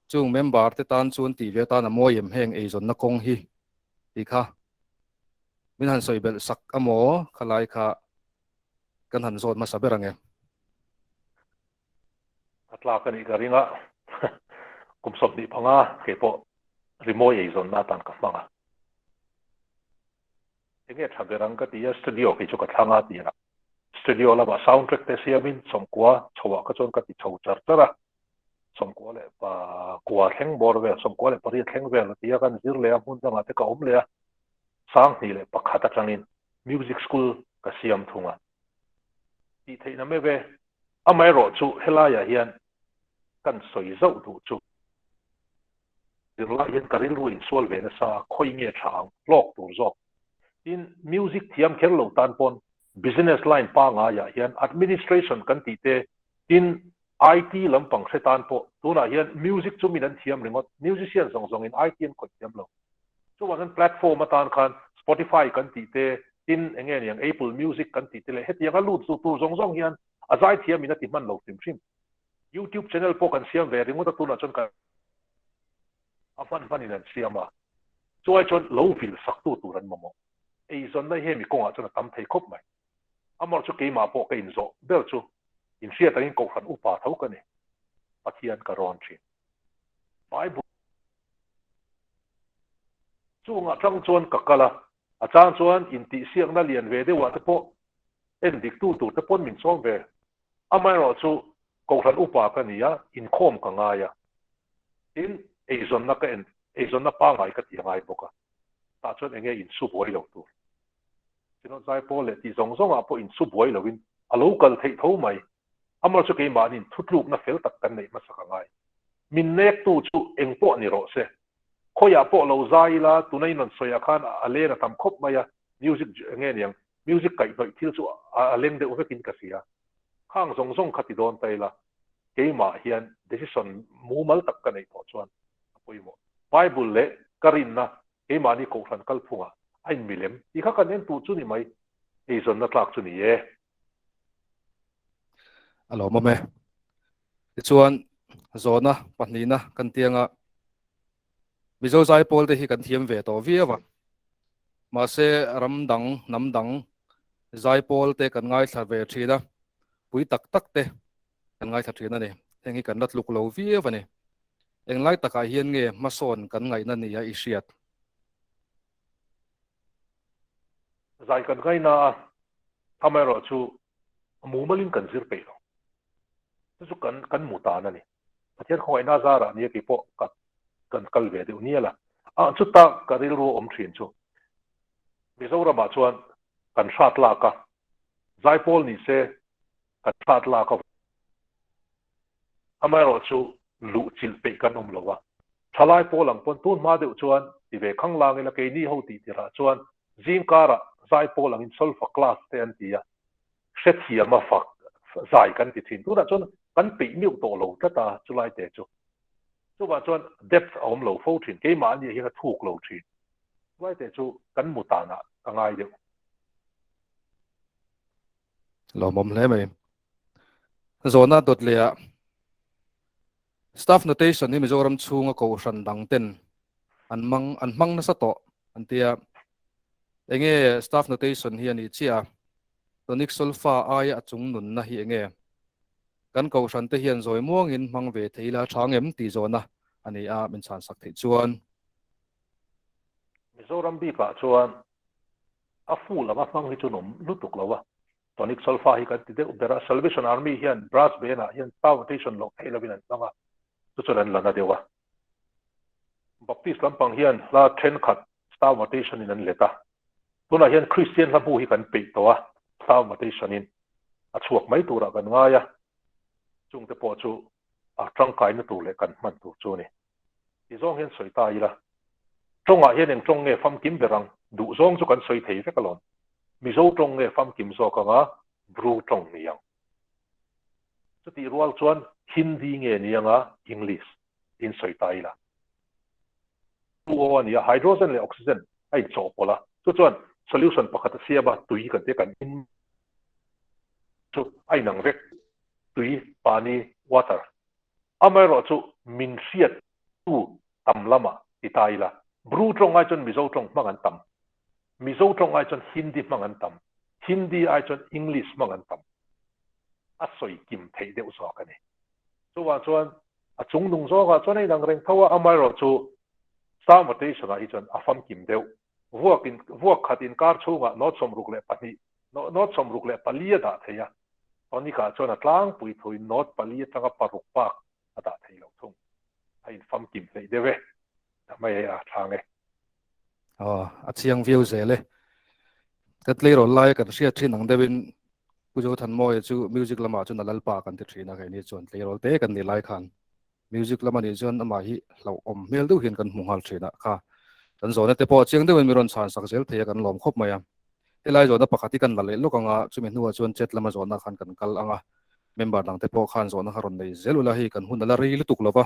Chung member te tan chuan tih ve atan a mawi em heng eizawnna kawng hi tih kha min han sawi belh sak a maw khalai kha kan han zawt hmasa ber ang e. A tlak a nih ka ring a, kum 25 keipawh rimawi eizawnna atan ka hmang a. Enge tha ber ang ka ti a, studio kei chu ka thlang a tirah studio lamah sound track te siamin 90 chhoah kha chuan ka ti chho char char a, 99 thleng bawr vel, 98 thleng vel a ti a, kan zir leh a, hmun dangah te ka awm leh a, 2001 atangin music school ka siam thung a. Tih theihna meuh e, amaherawh chu helaiah hian kan sawi zauh duh chu zirlai hian ka rilru insual ve nasa a, khawi nge tha ang, hlawk tur zawk. Tin, music thiam kher lo tan pawn business line pangaiah hian administration kan tih te, tin IT lampang hre tan pawh tunah hian music chu min an thiam ringawt, musician zawng zawngin IT an khawih thiam lo. Chuvang chuan platform atan khan Spotify kan tih te, tin eng nge niang Apple Music kan tih te leh hetianga lut zu tur zawng zawng hian a zaithiamin a ti hman lo hrim hrim. YouTube channel pawh kan siam ve ringawt a tunah chuan kan a hman hmanin an siam a, chuai chuan lo vil saktu tur an mamawh. Eizawnna hi hemi kawngah chuan a tam thei khawp mai. Amawr chu keimah pawh ka inzawh ber chu inhriat angin Kohhran upa tho ka ni. Pathian ka rawn thin. Bible chungah tang chuan ka kal a, a chang chuan intihsiakna lian ve deuhah te pawh en diktu tur te pawn min sawm ve. Amaherawh chu Kohhran upa ka ni a, inkhawm ka ngai a. Tin, eizawnna ka en, eizawnna pangngai ka ti a ngai bawk a. Tah chuan enge insu buai lo tur. Synod zaipawl leh tih zawng zawngah pawh insu buai loin a lo kal theih tho mai. Amar chu keimahniin thutlukna fel tak kan neih hmasak a ngai. Min nektu chu eng pawh ni rawh se. Khawiah pawh lo zai ila, tuna in rawn sawiah khan a len a tam khawp mai a, music nge niang, music kaihhnawih thil chu a leng deuh vekin ka hria. Khang zawng zawng kha ti dawn ta ila, keimah hian decision mumal tak ka neih tawh chuan a pawimawh. Bible leh ka rinna Keimahni Kohhran kalphungah a inmilem tih kha kan en tur chu ni mai, eizawnna tlak chu ni e. A lawmawm e. Tichuan, zawhna pahnihna kan tianga Mizo zaipawl te hi kan thiam ve tawh viau a. Mahse, ram dang, hnam dang zaipawl te kan ngaithla ve thin a, pui tak tak te kan ngaithla thin a ni. Heng hi kan la tluk lo viau a ni. Englai takah hian nge hmasawn kan ngaihna nia i hriat? Zai kan ngaina a, amaherawh chu mumalin kan zir peih lo. Chu chu kan kan mu tan a ni. Pathian khawngaihna zarah nia kei pawh ka kan kal ve deuh nial a. Ah chuta ka rilru awm thin chu Mizoramah chuan kan hrat lak a, zaipawl ni se kan hrat lak a. Amaherawh chu luh chilh peih kan awm lo a, thalai pawl ang pawn tun hma deuh chuan ti ve khang lang ila keini ho tih tirah chuan zing karah zai pawl angin solfa class te an ti a, hrethiam a fak zai kan ti thin. Tunah chuan kan peih meuh tawh lo tlat a chulai te chu. Chuvah chuan depth a awm lo fo thin, keimah ania hian a thuk lo thin. Chulai te chu kan mu tanah ka ngai deuh. Lawmawm hle mai. Zawhna dawt leh ah Staff notation hi Mizoram chhunga kohhran dang ten an mang an hmang nasa tawh an tia. Enge staff notation hi a nih chiah a? Tonic solfa aia a chung nunna hi enge? Kan kohhran te hian zawi muangin hmang ve thei ila tha ngem tih zawhna a ni a, min chhan sak theih chuan. Mizoram bikah chuan a full anga hmang hi chu an awm lutuk lo a, Tonic solfa hi kan ti deuh ber a, Salvation Army hian brass band ah hian staff notation loh theih lovin an hmang a, chu chuan an la na deuh a. Baptist lampang hian hla thenkhat staff notation in an let a, tunah hian Kristian hla bu hi kan peih tawh a, staff notation in a chhuak mai turah kan ngai a, chungte pawh chu a tangkaina tur leh kan hman tur chu a ni. Ti zawng hian sawi ta ila, tawngah hian eng tawng nge famkim ber ang? Duh zawng chu kan sawi thei vek alawm. Mizo tawng nge famkim zawk anga Bru tawng ni ang? Chutih rual chuan Hindi nge ni anga English in sawi ta ila. Two a ni a, hydrogen leh oxygen a inchawhpawlh a, chu chuan solution pakhat a siam a, tui kan tia kan in chu a inang vek, tui, pani, water. Amaherawh chu min hriat tu tam lamah ti ta ila, Bru tawng ai chuan Mizo tawng hmang an tam, Mizo tawng ai chuan Hindi hmang an tam, Hindi ai chuan English hmang an tam. A sawi kim theih deuh zawk a ni. Chuvang chuan a chung nung zawngah chuan a inang reng tho a, amaherawh chu Psalm Rotation-ah hi chuan a famkim deuh. Vuak in, vuak khat inkar chhungah note 62, note 64 a dah thei a, Tonic-ah chuan a tlangpui thuin note pali atanga paruk bak a dah thei lo thung. A infamkim hleih deuh e. Ta mai e a thlang e. Aw, a chiang viau zel e. Ka tleirawl laia kan hriat thin ang deuhin Pu Zothanmawia chu music lamah chuan a lalpa kan ti thin a, keini chuan tleirawl te kan nih lai khan Music lam anih chuan amah hi hlauhawm hmel deuh hian kan hmu nghal thin a, kha kan zawhna te pawh chiang deuhin min rawn chhan sak zel thei a kan lawm khawp mai a. Helai zawhna pakhat hi kan la leh lawk ang a, chumi hnuah chuan chat lama zawhna khan kan kal ang a, member dang te pawh khan zawhna kha rawn nei zel ula hei kan hun a la rei lutuk lo va,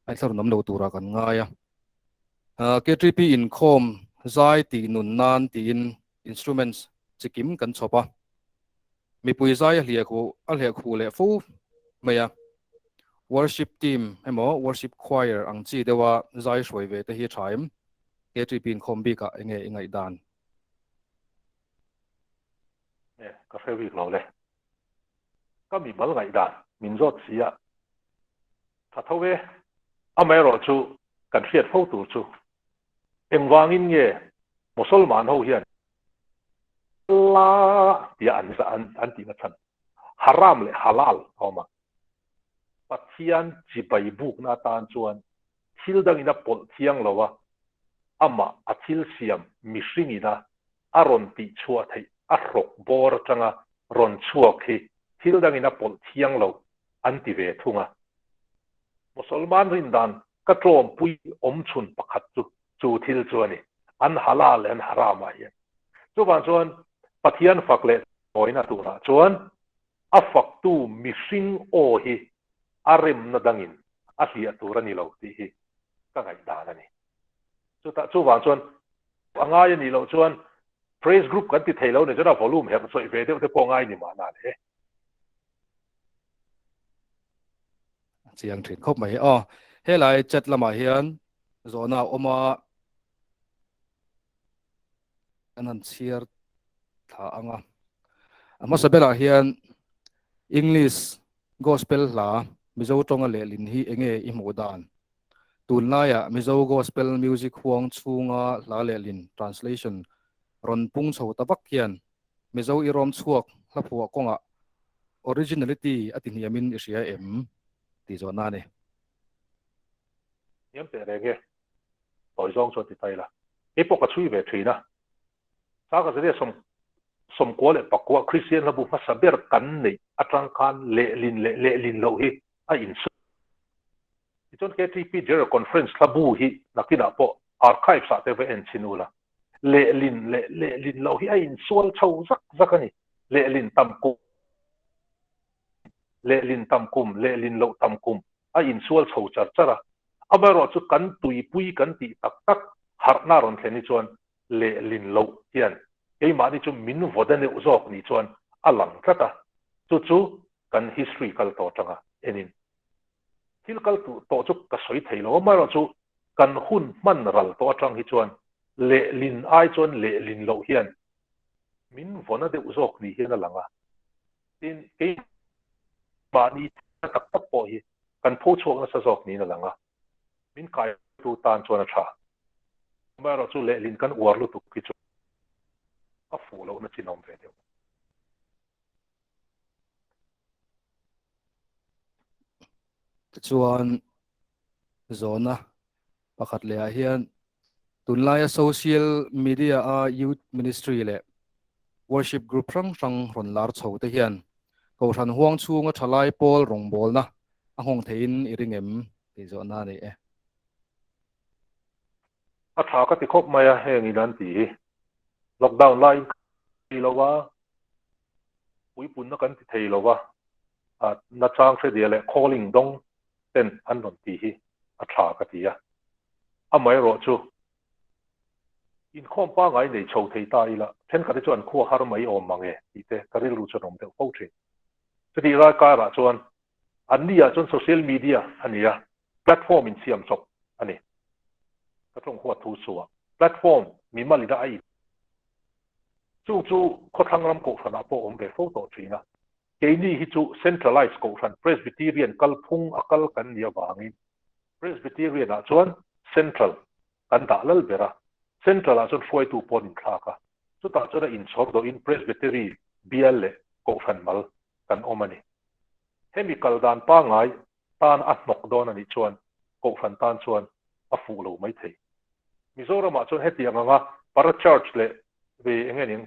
a inthlahrun awm lo turah kan ngai a. KTP inkhawm zai tih nun nan tiin instruments chikim kan chhawp a, mipui zai a hliah khuh a hliah khuh leh fo mai a, worship team emaw worship choir ang chi deuha zai hruai ve te hi a tha em? KTP inkhawm bikah enge i ngaihdan? E, ka hre bik lo le. Ka mimal ngaihdan min zawt si a, tha tho e. Amaherawh chu kan hriat fo tur chu Engvangin nge Mosolman ho hian Allah tia an an tihna chhan Haram leh Halal a awm a. Pathian chibai bukna atan chuan thil dangin a pawlh thiang lo a, amah a thil siam mihringina a rawn tihchhuah theih a hrawk bawr atanga rawn chhuak hi thil dangin a pawlh thiang lo an ti ve thung a. Mosolman rindan Ka tlawmpui awm chhun pakhat chu chu thil chu a ni, an halal leh an haram ah hian. Chuvang chuan Pathian fak leh mawina turah chuan a faktu mihring aw hi a remna dangin a hliah tur a ni lo tih hi ka ngaihdan a ni. Chutah chuvang chuan a ngai a nih loh chuan praise group kan ti thei lo nih chuan a volume herh chawih ve deuh te pawh ngai ni mahna le. Chiang thin khawp mai. Aw, helai chat lamah hian zawhna a awm a, kan han chhiar thla ang a. A hmasa berah hian English Gospel hla Mizo tawnga lehlin hi enge i hmuh dan? Tunlaiah Mizo Gospel music huang chhunga hla lehlin, translation, rawn pung chho ta vak hian Mizo i rawm chhuak hla phuah kawngah originality a ti hniamin i hria em? tih zawhna a ni. Hniam teh reng e, tawi zawng chuan ti ta ila. Kei pawh ka chhui ve thin a. Sangkazariah 94 Kristian hlabu hmasa ber kan neih atang khan lehlin leh lehlin loh hi a insu. Tichuan KTP General Conference hlabu hi nakinah pawh archives ah te va en chhin ula. Lehlin leh lehlin loh hi a insual chho zak zak a ni. Lehlin tam kum, lehlin tam kum, lehlin loh tam kum a insual chho char char a. Amaherawh chu kan tuipui kan tih tak tak harhna rawn thlen hi chuan lehlin loh hian keimahni chu min vaw da neuh zawk ni chuan a lang tlat a. Chu chu kan history kal tawh atanga enin thil kal tawh chu ka sawi thei lo. Amaherawhchu kan hun hman ral tawh atang hi chuan lehlin ai chuan lehlin loh hian min vawna deuh zawk ni hian a lang a. Tin, keimahni tak tak pawh hi kan pho chhuak nasa zawk niin a lang a. Min kaitu tan chuan a tha. Amaherawhchu lehlin kan uar lutuk hi chu a fuh lohna chin a awm ve deuh. Tichuan zawhna pakhat lehah hian tunlaia social media a youth ministry leh worship group hrang hrang rawn lar chho te hian Kohhran huang chhunga thalai pawl rawngbawlna a nghawng theihin i ring em tih zawhna a ni e. A tha ka ti khawp mai a, heng in an ti hi. Lockdown laiin ka ti lo a, puipunna kan ti thei lo a, nachang hredia leh calling dawng ten an rawn ti hi a tha ka ti a. Amaherawh chu inkhawm pangngai nei chho thei ta ila, thenkhat hi chu an khua har mai awm mang e tih te ka rilru chuan awm deuh fo thin. Chutih rai karah chuan Anni ah chuan social media a ni a, platform in siam chawp a ni. Ka tawng huat thu chu a, platform mimal ina a in. Chung chu khawthlang ram kohhran ah pawh awm ve fo tawh thin a. Keini hi chu centralized kohhran Presbyterian kalphung a kal kan nih avangin Presbyterian ah chuan central kan dah lal ber a, central ah chuan hruaitu pawh an inthlak a, chutah chuan a inchhawr dawhin Presbytery bial leh kohhran mal kan awm a ni. Hemi kal dan pangngai tan a hnawk dawn a nih chuan Kohhran tan chuan a fuh lo mai thei. Mizoramah chuan hetiang anga para church leh ve eng nge ning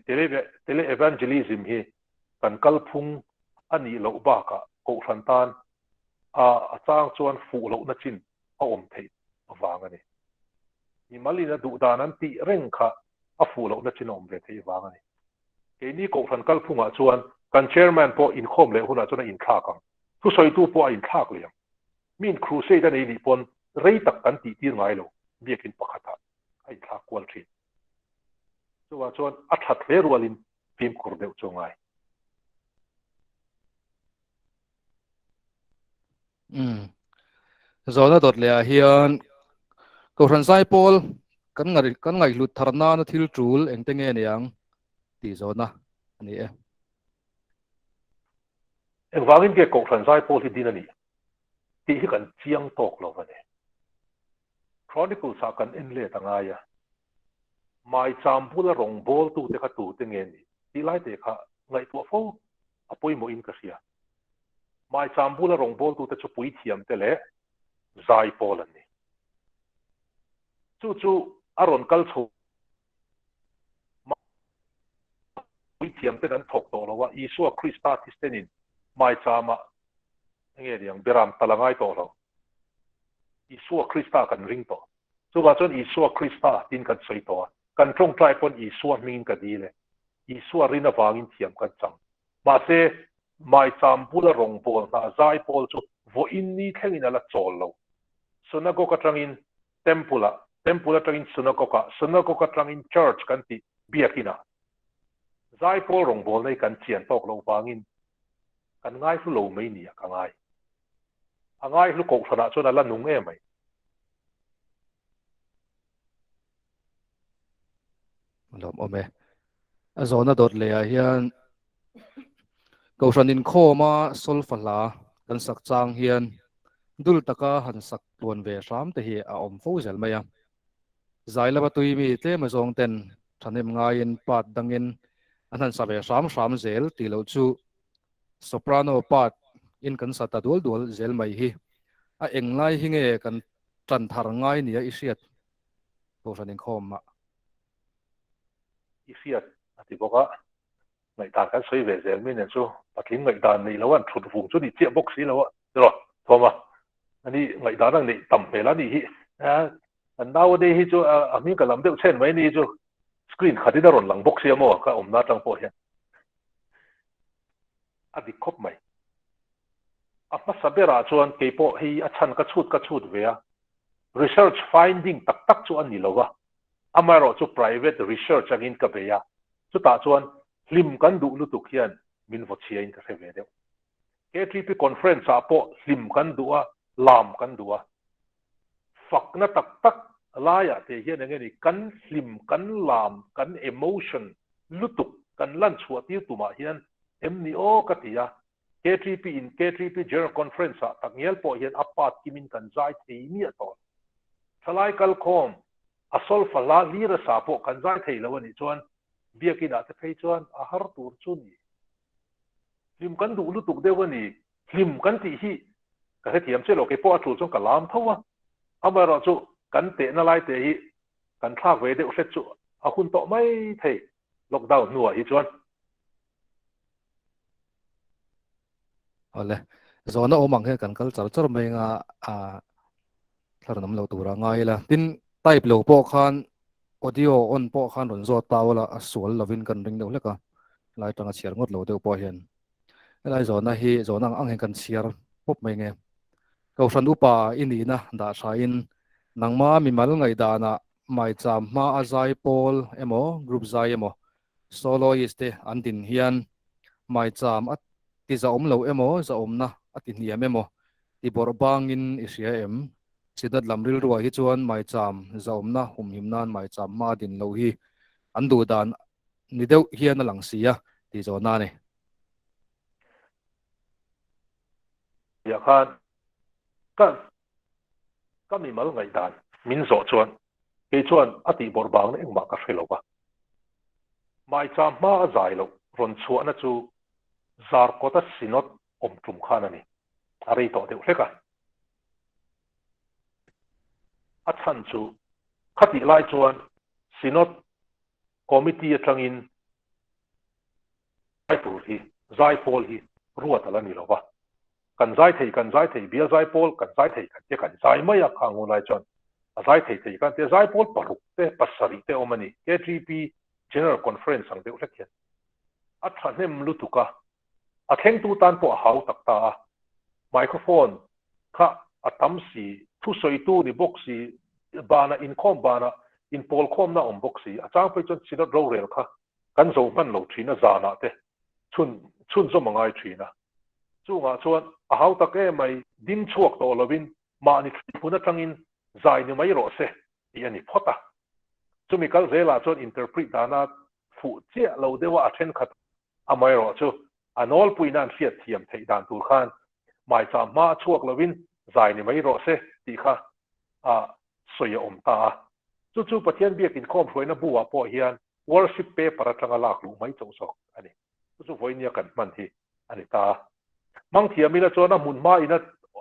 tele evangelism hi kan kalphung a nih loh bakah Kohhran tan a a chang chuan fuh lohna chin a awm theih vang a ni. Mimalin a duh dan an tih reng kha a fuh lohna chin a awm ve theih vang a ni. Keini Kohhran kalphungah chuan kan Chairman pawh inkhawm leh hunah chuan a inthlak ang. Thusawitu pawh a inthlak leh ang. Miin crusade a nei nih pawn rei tak kan tihtir ngai lo, biakin pakhatah a inthlak kual thin. Chuvang chuan a that hle rualin fimkhur deuh chu a ngai. Umm. Zawhna dawt leh ah hian Kohhran Zaipawl kan ngaih kan ngaihhlut thar nana thil tul engte nge niang tih zawhna a ni e. Engvangin nge Kohhran Zaipawl hi din a nih tih hi kan chiang tawk lo a ni. Chronicles ah kan en let a ngai a, Maicham bula rawngbawltute kha tute nge nih tih lai te kha ngaihtuah fo a pawimawhin ka hria. Maicham bula rawngbawltute chu puithiamte leh zai pawl an ni. Chu chu a rawn kal chho puithiamten an thawk tawh lo a, Isua Krista thistenin maichama enge niang beram tal a ngai tawh lo. Isua Krista kan ring tawh. Chuvah chuan Isua Krista tiin kan sawi tawh a, kan tawngtai pawn Isua hmingin ka dil e. Isua rin avangin thiam kan chang. Mahse, maicham bula rawngbâwl hna zai pawl chu vawiin ni thlengin a la chawl lo. Synagogue atangin Temple-ah, Temple atangin Synagogue-ah, Synagogue atangin Church kan tih biakinah zai pawl rawngbâwlna hi kan chian tâwk loh vangin kan ngaihlu lo mai nia ka ngai. A ngaihlu kohhranah chuan a la nung em mai. A lawm awm e. A zawhna dawt leh ah hian Kohhran inkhawma solfa hla kan sak chang hian dul taka han sak tluan ve hram te hi a awm fo zel mai a. Zai lama tui mi tlem azawng ten thahnem ngaiin part dangin an han sa ve hram hram zel tih loh chu soprano part in kan sa ta dual dual zel mai hi a englai hi nge kan tan thar ngai nia i hriat Kohhran inkhawm ah. I hriat a ti bawk a, ngaihdan kan sawi ve zel mi nen chu patling ngaihdan neih lo an thut vung chu ni chiah bawk si lo a tiraw Thawma ani ngaihdan ang neih tam hmel a nih hi an nau a nei hi chu a hming ka lam deuh chhen mai ni chu screen khatin a rawn lang bawk sia maw ka awmna atang pawh hian a dik khawp mai a hmasa berah chuan keipawh hei a chhan ka chhut ka chhut ve a Research finding tak tak chu a ni lo a, amaherawh chu private research angin ka bei a, chutah chuan hlim kan duh lutuk hian min vaw chhiain ka hre ve deuh. KTP Conference ah pawh hlim kan duh a, lam kan duh a. Fakna tak tak laiah te hian eng nge ni kan hlim, kan lam, kan emotion lutuk kan lan chhuah tir tumah hian em ni aw ka ti a. KTP in KTP General Conference ah takngial pawh hian a part kimin kan zai thei miah tawh lo. Thalai kalkhawm a solfa hla hlir a sa pawh kan zai thei lo a nih chuan Biakin ah te phei chuan a har tur chu ni. Hlim kan duh lutuk deuh a ni. Hlim kan tih hi ka hrethiam che lo, kei pawh a tul chuan ka lam tho a. Amaherawhchu kan tehna lai te hi kan thlak ve deuh hret chu a hun tawh mai thei lockdown hnuah hi chuan. Awle, zawhna awm ang hian kan kal char char mai anga a thlar an awm lo tura ngai ila. Tin, type lo pawh khan audio on pawh khan rawn zawt ta ula a sual lovin kan ring deuh hlek a, helai atanga chhiar ngawt lo deuh pawh hian. Helai zawhna hi zawhna ang ang hian kan chhiar pawp mai nge. Kohhran upa i nihna dah thain nangma mimal ngaihdanah maicham hma a zai pawl emaw group zai emaw soloist te an din hian maicham a ti zahawm lo emaw zahawmna a ti hniam emaw ti bawrh bangin i hria em? Synod lam rilruah hi chuan maicham zahawmna humhim nan maicham hma a din loh hi an duh dan ni deuh hian a lang si a tih zawhna a ni. Tihah khan ka ka mimal ngaihdan min zawh chuan kei chuan a tih bawrh bangna engmah ka hre lo va. Maicham hma a zai loh rawn chhuahna chu Zarkawta Synod awm tum khan a ni. A rei tawh deuh hlek a. A chhan chu khatih lai chuan Synod Committee atangin zai tur hi, zai pawl hi ruat a la ni lo va. Kan zai thei, kan zai thei, bial zai pawl kan zai thei kan tia kan zai mai a, khang hun lai chuan a zai thei thei khan tia zai pawl paruk te, pasarih te awm a ni, KTP General Conference ang deuh hlek hian a thahnem lutuk a, a thlengtu tan pawh a hau tak ta a, microphone kha a tam si, thusawitu ni bawk si, banah inkhawm banah inpawlkhawmna awm bawk si, a changphei chuan Synod rorel kha kan zo hman lo thin a, zanah te chhun chhunzawm a ngai thin a. Chungah chuan a hau tak em mai, ding chhuak tawh lovin mahni thli hmun atangin zai ni mai rawh se tih a ni phawt a. Chumi kal zelah chuan interpret dana fuh chiah lo deuha a thenkhat amaherawhchu a nawlpuiin an hriat thiam theih dan tur khan maicham hma a chhuak lovin zai ni mai rawh se tih kha a sawi a awm ta a. Chu chu Pathian biak inkhawm hruaina bu ah pawh hian worship paper atanga lak luh mai chauh zawk a ni. Chu chu vawinia kan hman hi a ni ta a. Hmang thiam ila chuan a hmun hma ina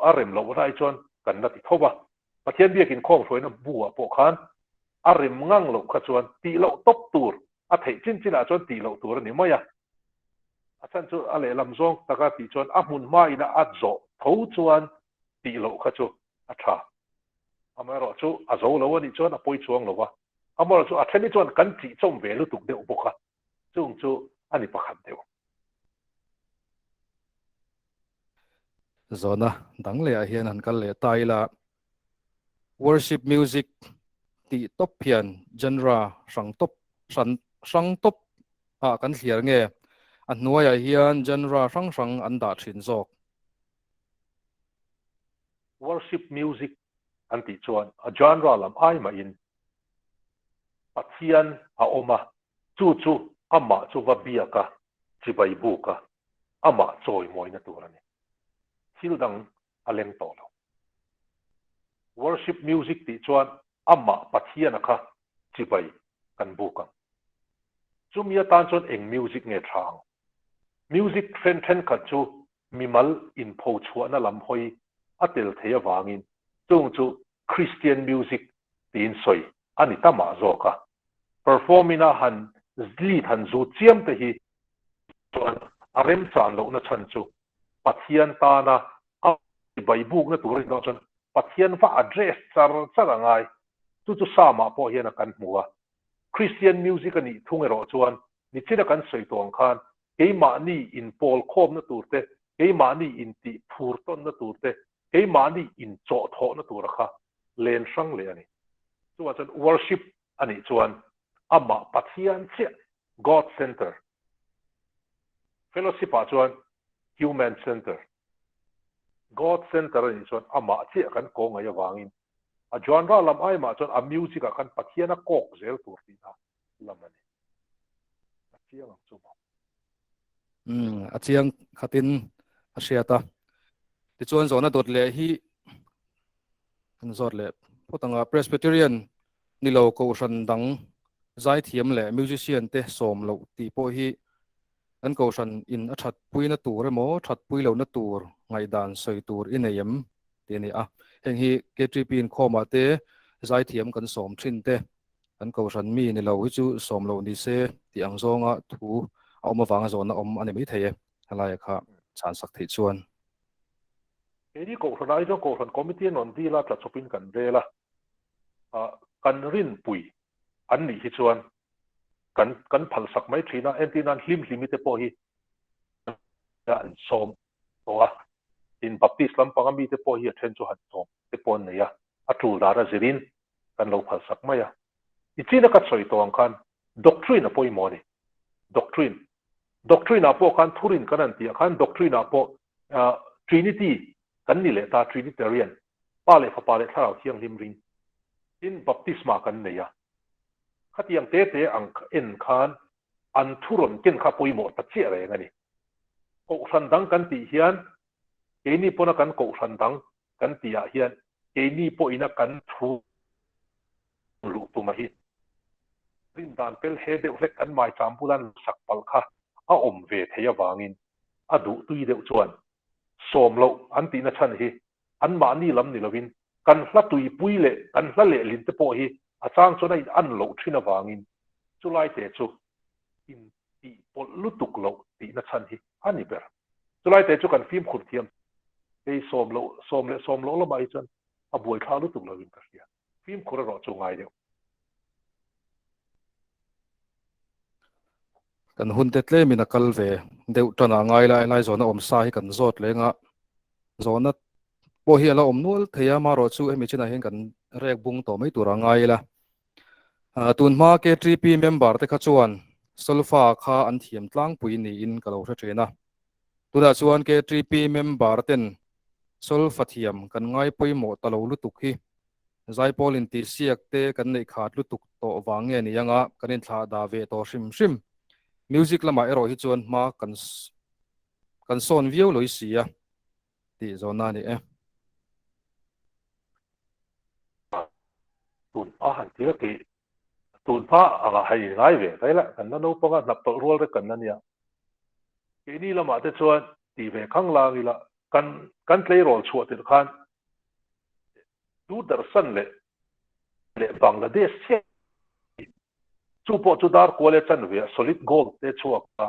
a rem loh lai chuan kan la ti tho va. Pathian biak inkhawm hruaina bu ah pawh khan a rem ngang loh kha chuan tih loh tawp tur a theih chin chinah chuan tih loh tur a ni mai a. A chhan chu a lehlam zawng taka tih chuan a hmun hma ina a zawh tho chuan tih loh kha chu a tha. Amaherawhchu a zo lo a nih chuan a pawi chuang lo va, amaherawhchu a then hi chuan kan tih chawm ve lutuk deuh bawk a, chung chu a ni pakhat deuh. Zawhna dang lehah hian han kal leh ta ila, worship music tih tawp hian genre hrang tawp hran hrang tawp ah kan thliar nge a hnuaiah hian genre hrang hrang an dah thin zawk. Worship music an tih chuan a genre lam ai mahin Pathian a awm a, chu chu amah chu va biak a, chibai buk a, amah chawimawina tur a ni. Thil dang a leng tawh lo. Worship music tih chuan amah Pathiana kha chibai kan buk ang. Chumi atan chuan eng music nge tha ang? Music then thenkhat chu mimal inpho chhuahna lam hawi a tel thei avangin chung chu Christian music tiin sawi a ni ta mah zawk a. Perform-in a han lead han zut chiam te hi chuan a remchan lohna chhan chu Pathian tana a baibukna tur a nih dawn chuan Pathian va address char char a ngai. Chu chu Psalm-ah pawh hian a kan hmu a. Christian music a nih thung erawh chuan nichina kan sawi tawh ang khan keimahni inpawl khawmna tur te, keimahni intih phur tawnna tur te, keimahni inchawh thawhna tura kha len hrang leh a ni. Chuvang chuan worship a nih chuan amah Pathian chiah, God center, fellowship ah chuan human center. God center a nih chuan amah chiah kan kawh ngaih avangin a genre lam ai mah chuan a music ah khan Pathian a kawk zel tur tihna lam a ni. A chiang ang chu maw? Umm, a chiang khatin a hriat a. Tichuan zawhna dawt leh hi kan zawt leh phawt ang a. Presbyterian ni lo kohhran dang zaithiam leh musician te sawm loh tih pawh hi kan kohhran in a thatpuina tur emaw thatpui lohna tur ngaihdan sawi tur i nei em tih a ni a. Heng hi KTP inkhawmah te zaithiam kan sawm thin te Kan kohhran mi ni lo hi chu sawm loh ni se tih ang zawnga thu a awm avanga zawhna awm a ni maithei e, helaia kha chhan sak theih chuan. Keini kohhran ah hi chuan kohhran committee an rawn deal a, tla chawpin kan rel a, kan rinpui an nih hi chuan kan kan phal sak mai thin a, entir nan hlim hlimi te pawh hi an sawm tawh a, tin Baptist lampanga mite pawh hi a then chu han sawm te pawh an nei a, a tul dan a zirin kan lo phalsak mai a. I china ka sawi tawh ang khan doctrine a pawimawh a ni. Doctrine. Doctrine ah pawh khan thurin kan han tih ah khan doctrine ah pawh Trinity kan ni leh ta, Trinitarian, Pa leh Fapa leh Thlarau Thianghlim ring tin baptisma kan nei a. Khatiang te te ang en khan an thu rawn ken kha pawimawh ta chiah reng a ni. Kohhran dang kan tih hian keini pawna kan kohhran dang kan tih ah hian keini pawhina kan thu luh tuma hi rin dan pel he deuh hlek kan maicham bulan sak palh kha a awm ve thei avangin a duh tui deuh chuan sawm loh an tihna chhan hi anmahni lam ni lovin kan hla tuipui leh kan hla lehlin te pawh hi a chang chuan a in an loh thin avangin chulai te chu in tih pawlh lutuk loh tihna chhan hi a ni ber. Chulai te chu kan fimkhur thiam hei sawm loh sawm leh sawm loh lamah hi chuan a buaithlak lutuk lovin ka hria. Fimkhur erawh chu ngai deuh. Kan hun te tlemin a kal ve deuh tan a ngai lai lai zawhna awm sa hi kan zawt leng a, zawhna pawh hi a la awm nual thei a, amaherawh chu hemi chinah hian kan rek bung tawh mai tur a ngai ila. Tunhma KTP member te kha chuan solfa kha an thiam tlangpui niin ka lo hre thin a. Tunah chuan KTP member ten solfa thiam kan ngai pawimawh ta lo lutuk hi Zaipawl intihsiak te kan neih khat lutuk tawh vang nge ni anga kan inthlah dah ve tawh hrim hrim. Music lamah erawh hi chuan hma kan kan sawn viau lawih si a tih zawhna a ni e. Tun hma han ti vek i, tun hma angah hei ngai ve ta ila, kan la naupang a, hnap tawlh rual rek kan la nia. Keini lamah te chuan ti ve khang lang ila, kan kan tleirawl chhuah tirh khan Doordarshan leh leh Bangladesh chiah chu pawh chu dar kual e chanve ah solid gold te chhuak a,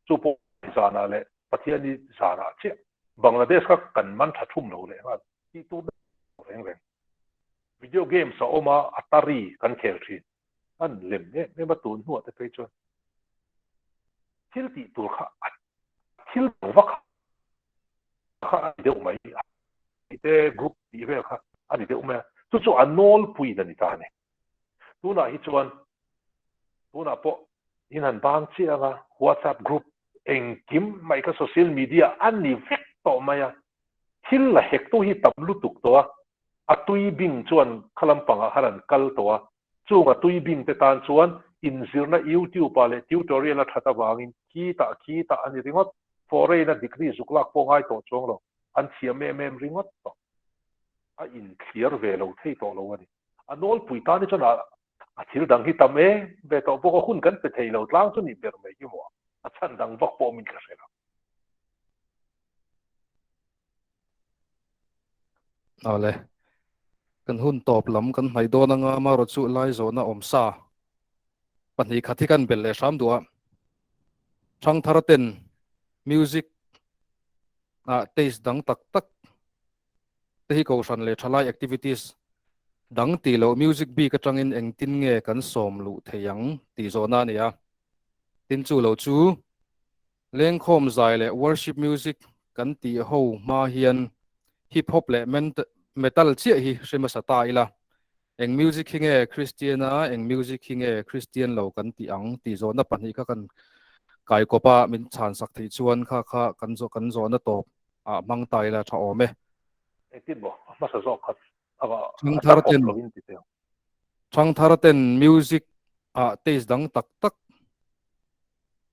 chu pawh zanah leh Pathiani zanah chiah Bangladesh kha kan man tha thum lo leh nghal tih tur deuh reng reng. Video games a awm a, Atari kan khel thin. An lem em em a tun hnuah te phei chuan thil tih tur kha a thil dang vak kha a ni deuh mai a te group tih vel kha a ni deuh mai a, chu chu a nawlpuiin a ni ta a ni. Tunah hi chuan tunah pawh in han bang chiah ang a, WhatsApp group engkim mai kha social media a ni vek tawh mai a, thil la hektu hi tam lutuk tawh a, a tui bing chuan kha lampangah khan an kal tawh a, chung a tui bing te tan chuan inzirna YouTube ah leh tutorial a that avangin khitah khitah a ni ringawt, foreign a degree zuk lak pawh ngai tawh chuang lo, an thiam em em ringawt tawh. A inthliar ve lo thei tawh lo a ni. A nawlpui tan hi chuan a a thil dang hi tam em ve tawh bawk a, hun kan pe thei lo tlang chu nih ber mai hi maw, a chhan dang vak pawh min thla hre lo. Awle, kan hun tawp lam kan hnaih dawn anga amaherawh chu lai zawhna awm sa 2 khat hi kan belh leh hram duh a. Thangthar ten music ah taste dang tak tak te hi kohhran leh thalai activities dang tih loh music bik atangin engtin nge kan sawm luh thei ang tih zawhna a ni a. Tin chu lo chu Lengkhawm zai leh worship music kan tih ho hma hian hip hop leh metal chiah hi hre hmasa ta ila, eng music hi nge Christian a, eng music hi nge Christian lo kan tih ang tih zawhna pahnih kha kan kaikawp a, min chhan sak theih chuan kha kha kan zawh kan zawhna tawp ah hmang ta ila tha awm e. Engtin maw? A hmasa zawk kha a Thangthar kawp ten lovin ti teh ang. Thangthar ten music ah taste dang tak tak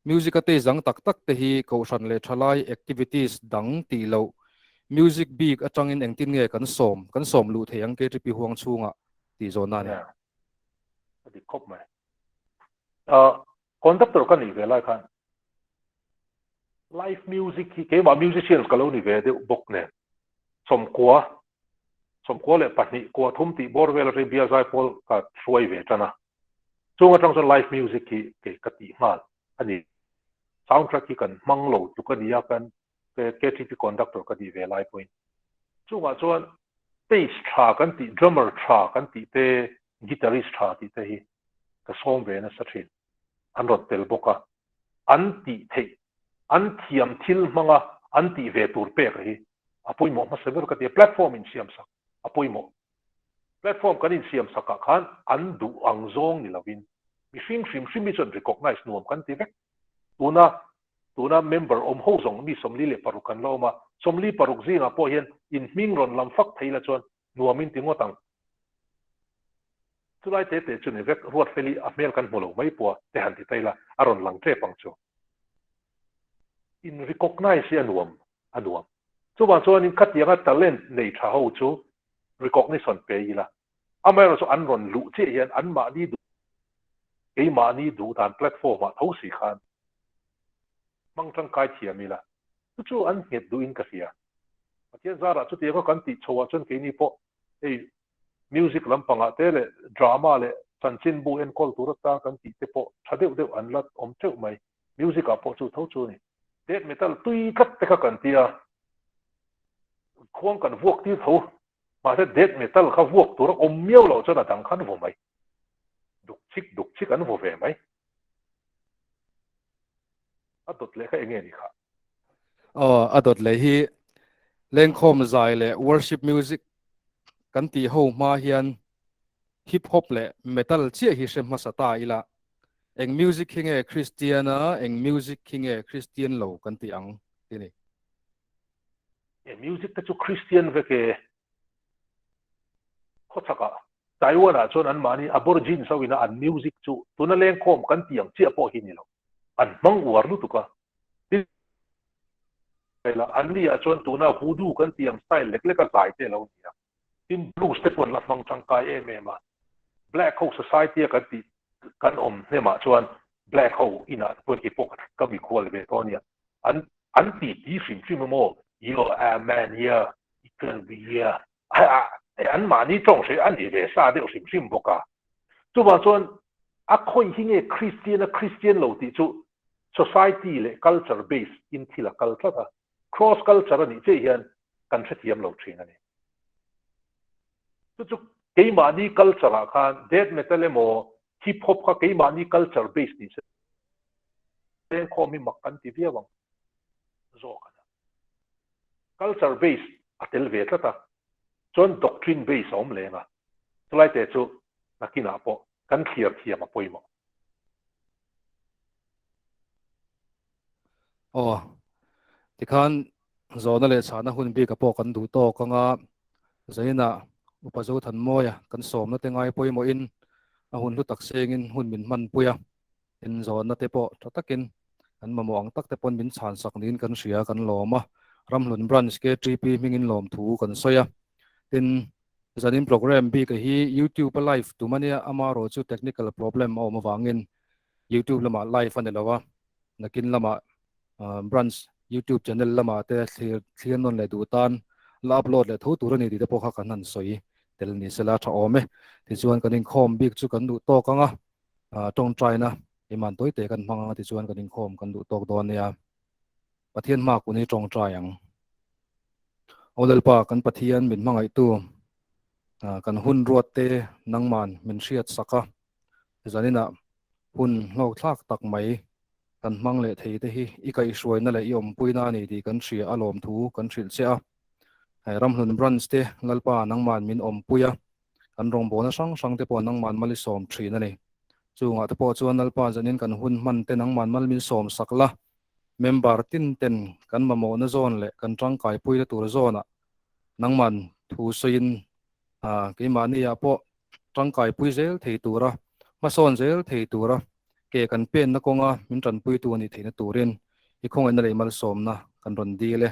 music a taste dang tak tak te hi kohhran leh thalai activities dang tih loh music bik atangin engtin nge kan sawm kan sawm luh thei ang KTP huang chhungah tih zawn a ni. Yeah. A dik khawp mai. Uh, conductor ka nih ve lai khan live music hi keimah musicians ka lo ni ve deuh bawk nen sawmkua sawmkua leh pahnih kua thum tih bawr vel atangin bial zai pawl ka hruai ve tan a chung atang chuan live music hi kei ka tih nghal a ni soundtrack hi kan hmang lo tluk a nia kan KTP conductor ka tih ve lai pawhin chungah chuan bass tha kan tih drummer tha kan tih te guitarist tha tih te hi ka sawm ve nasa thin an rawn tel bawk a an tih theih, an thiam thil hmanga an tih ve tur pek hi a pawimawh hmasa ber ka ti a, platform insiam sak a pawimawh. Platform kan insiam sakah khan an duh ang zawng ni lovin mihring hrim hrim hi chuan recognise nuam kan ti vek. Tuna tuna member awm ho zawng mi 46 kan la awm a, 46 zingah pawh hian inhming rawn lam fak thei la chuan nuam in ti ngawt ang. Chulai te te chu ni vek, Ruatfeli a hmel kan hmu lo mai pawh a, te han ti ta ila, a rawn lang tep ang chu. In recognise hi a nuam, a nuam. Chuvang chuanin khatianga talent nei tha ho chu recognition pe ila, amaherawhchu an rawn luh chiah hian anmahni duh, keimahni duh dan platform ah tho si khan hmang tangkai thiam ila, chu chu an nghet duhin ka hria. Pathian zarah chutianga kan tih chhoah chuan keini pawh hei music lampangah te leh drama leh chanchinbu enkawl tur atan kan tih te pawh tha deuh deuh an la awm teuh mai. Music ah pawh chu tho chu a ni. Death metal tui tlat te kha kan tia, khuang kan vuak tir tho. Mahse death metal kha vuak tur a awm miau loh chuan a dang khan vaw mai. Duk chik duk chik an vaw ve mai. A dawt leh kha eng nge ni kha? Aw, a dawt leh hi lengkhawm zai leh worship music kan tih ho hma hian hip hop leh metal chiah hi hre hmasa ta ila, eng music hi nge Kristian a, eng music hi nge Kristian lo kan tih ang ti ni. E music te chu Kristian vek e. Khawchhakah Taiwan ah chuan anmahni Aborigines ho ina an music chu tuna lengkhawm kan tih ang chiah pawh hi ni lo. An hmang uar lutuk a. Tin, an ni ah chuan tuna voodoo kan tih ang style lek lek a zai te a lo ni a. Tin, blues te pawh an la hmang tangkai em em a. Black ho society a kan tih kan awm hnemah chuan black ho inah te pawh keipawh ka mikhual ve tawh a nia. An an ti ti hrim hrim emaw, Yo, ah man, yeah, it can be, yeah. An mahni tawng hre a ni ve sa deuh hrim hrim bawk a. Chuvang chuan a khawi hi nge Kristian a Kristian lo tih chu society leh culture base in thil a kal tlat a, cross culture a nih chiah hian kan hrethiam lo thin a ni. Chu chu keimahni culture ah khan death metal emaw hip hop kha keimahni culture base ni se lengkhawm hi mak kan ti viau ang zawk a. Culture base a tel ve tlat a, chuan doctrine base a awm leng a, chulai te chu nakinah pawh kan thlir thiam a pawimawh. Aw, tikhan zawhna leh chhahna hun bika pawh kan duh tawk anga Zainah Upa Zothanmawia kan sawmna te ngai pawimawhin a hun hlu tak sengin hun min hmanpui a. Inzawnna te pawh tha takin kan mamawh ang tak te pawn min chhan sak niin kan hria, kan lawm a. Ramhlun Branch KTP hmingin lawmthu kan sawi a. Tin, zanin program bik a hi YouTube a live tum a nia, amaherawh chu technical problem a awm avangin YouTube lamah live a ni lo a, nakin lamah Branch YouTube channel lamah te thlir thlir nawn leh duh tan la upload leh tho tur a ni tih te pawh kha kan han sawi tel ni sela tha awm e. Tichuan kan inkhawm bik chu kan duh tawk ang a. Tawngtaina iman tawi te kan hmang anga tichuan kan inkhawm kan duh tawk dawn nia. Pathian hma kun hi tawngtai ang. Aw Lalpa kan Pathian min hmangaihtu kan hun ruat te nangman min hriat sak a, zaninah hun hlawk thlak tak mai kan hmang leh thei te hi i kaihhruaina leh i awmpuina a ni tih kan hria a lawmthu kan hrilh che a. Ramhlun Branch te Lalpa nangman min awmpui a, Kan rawngbawlna hrang hrang te pawh nangman mal i sawm thin a ni. Chungah te pawh chuan Lalpa zanin kan hun hman te nangman mal min sawm sak la, member tin ten kan mamawhna zawn leh kan tangkaipuina tur zawnah. Nangman thu sawiin keimahni ah pawh tangkai pui zel thei tura, hmasawn zel thei tura ke kan penna kawnga min tanpuitu a nih theihna turin i khawngaihna leh malsawmna kan rawn dil e.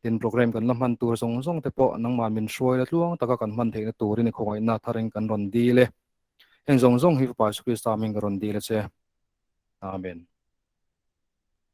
Tin, program kan la hman tur zawng zawng te pawh nangmah min hruai la tluang taka kan hman theihna turin i khawngaihna tharin kan rawn dil e. Heng zawng zawng hi Fapa Jesuh Krista hming ka rawn dil a che. Amen.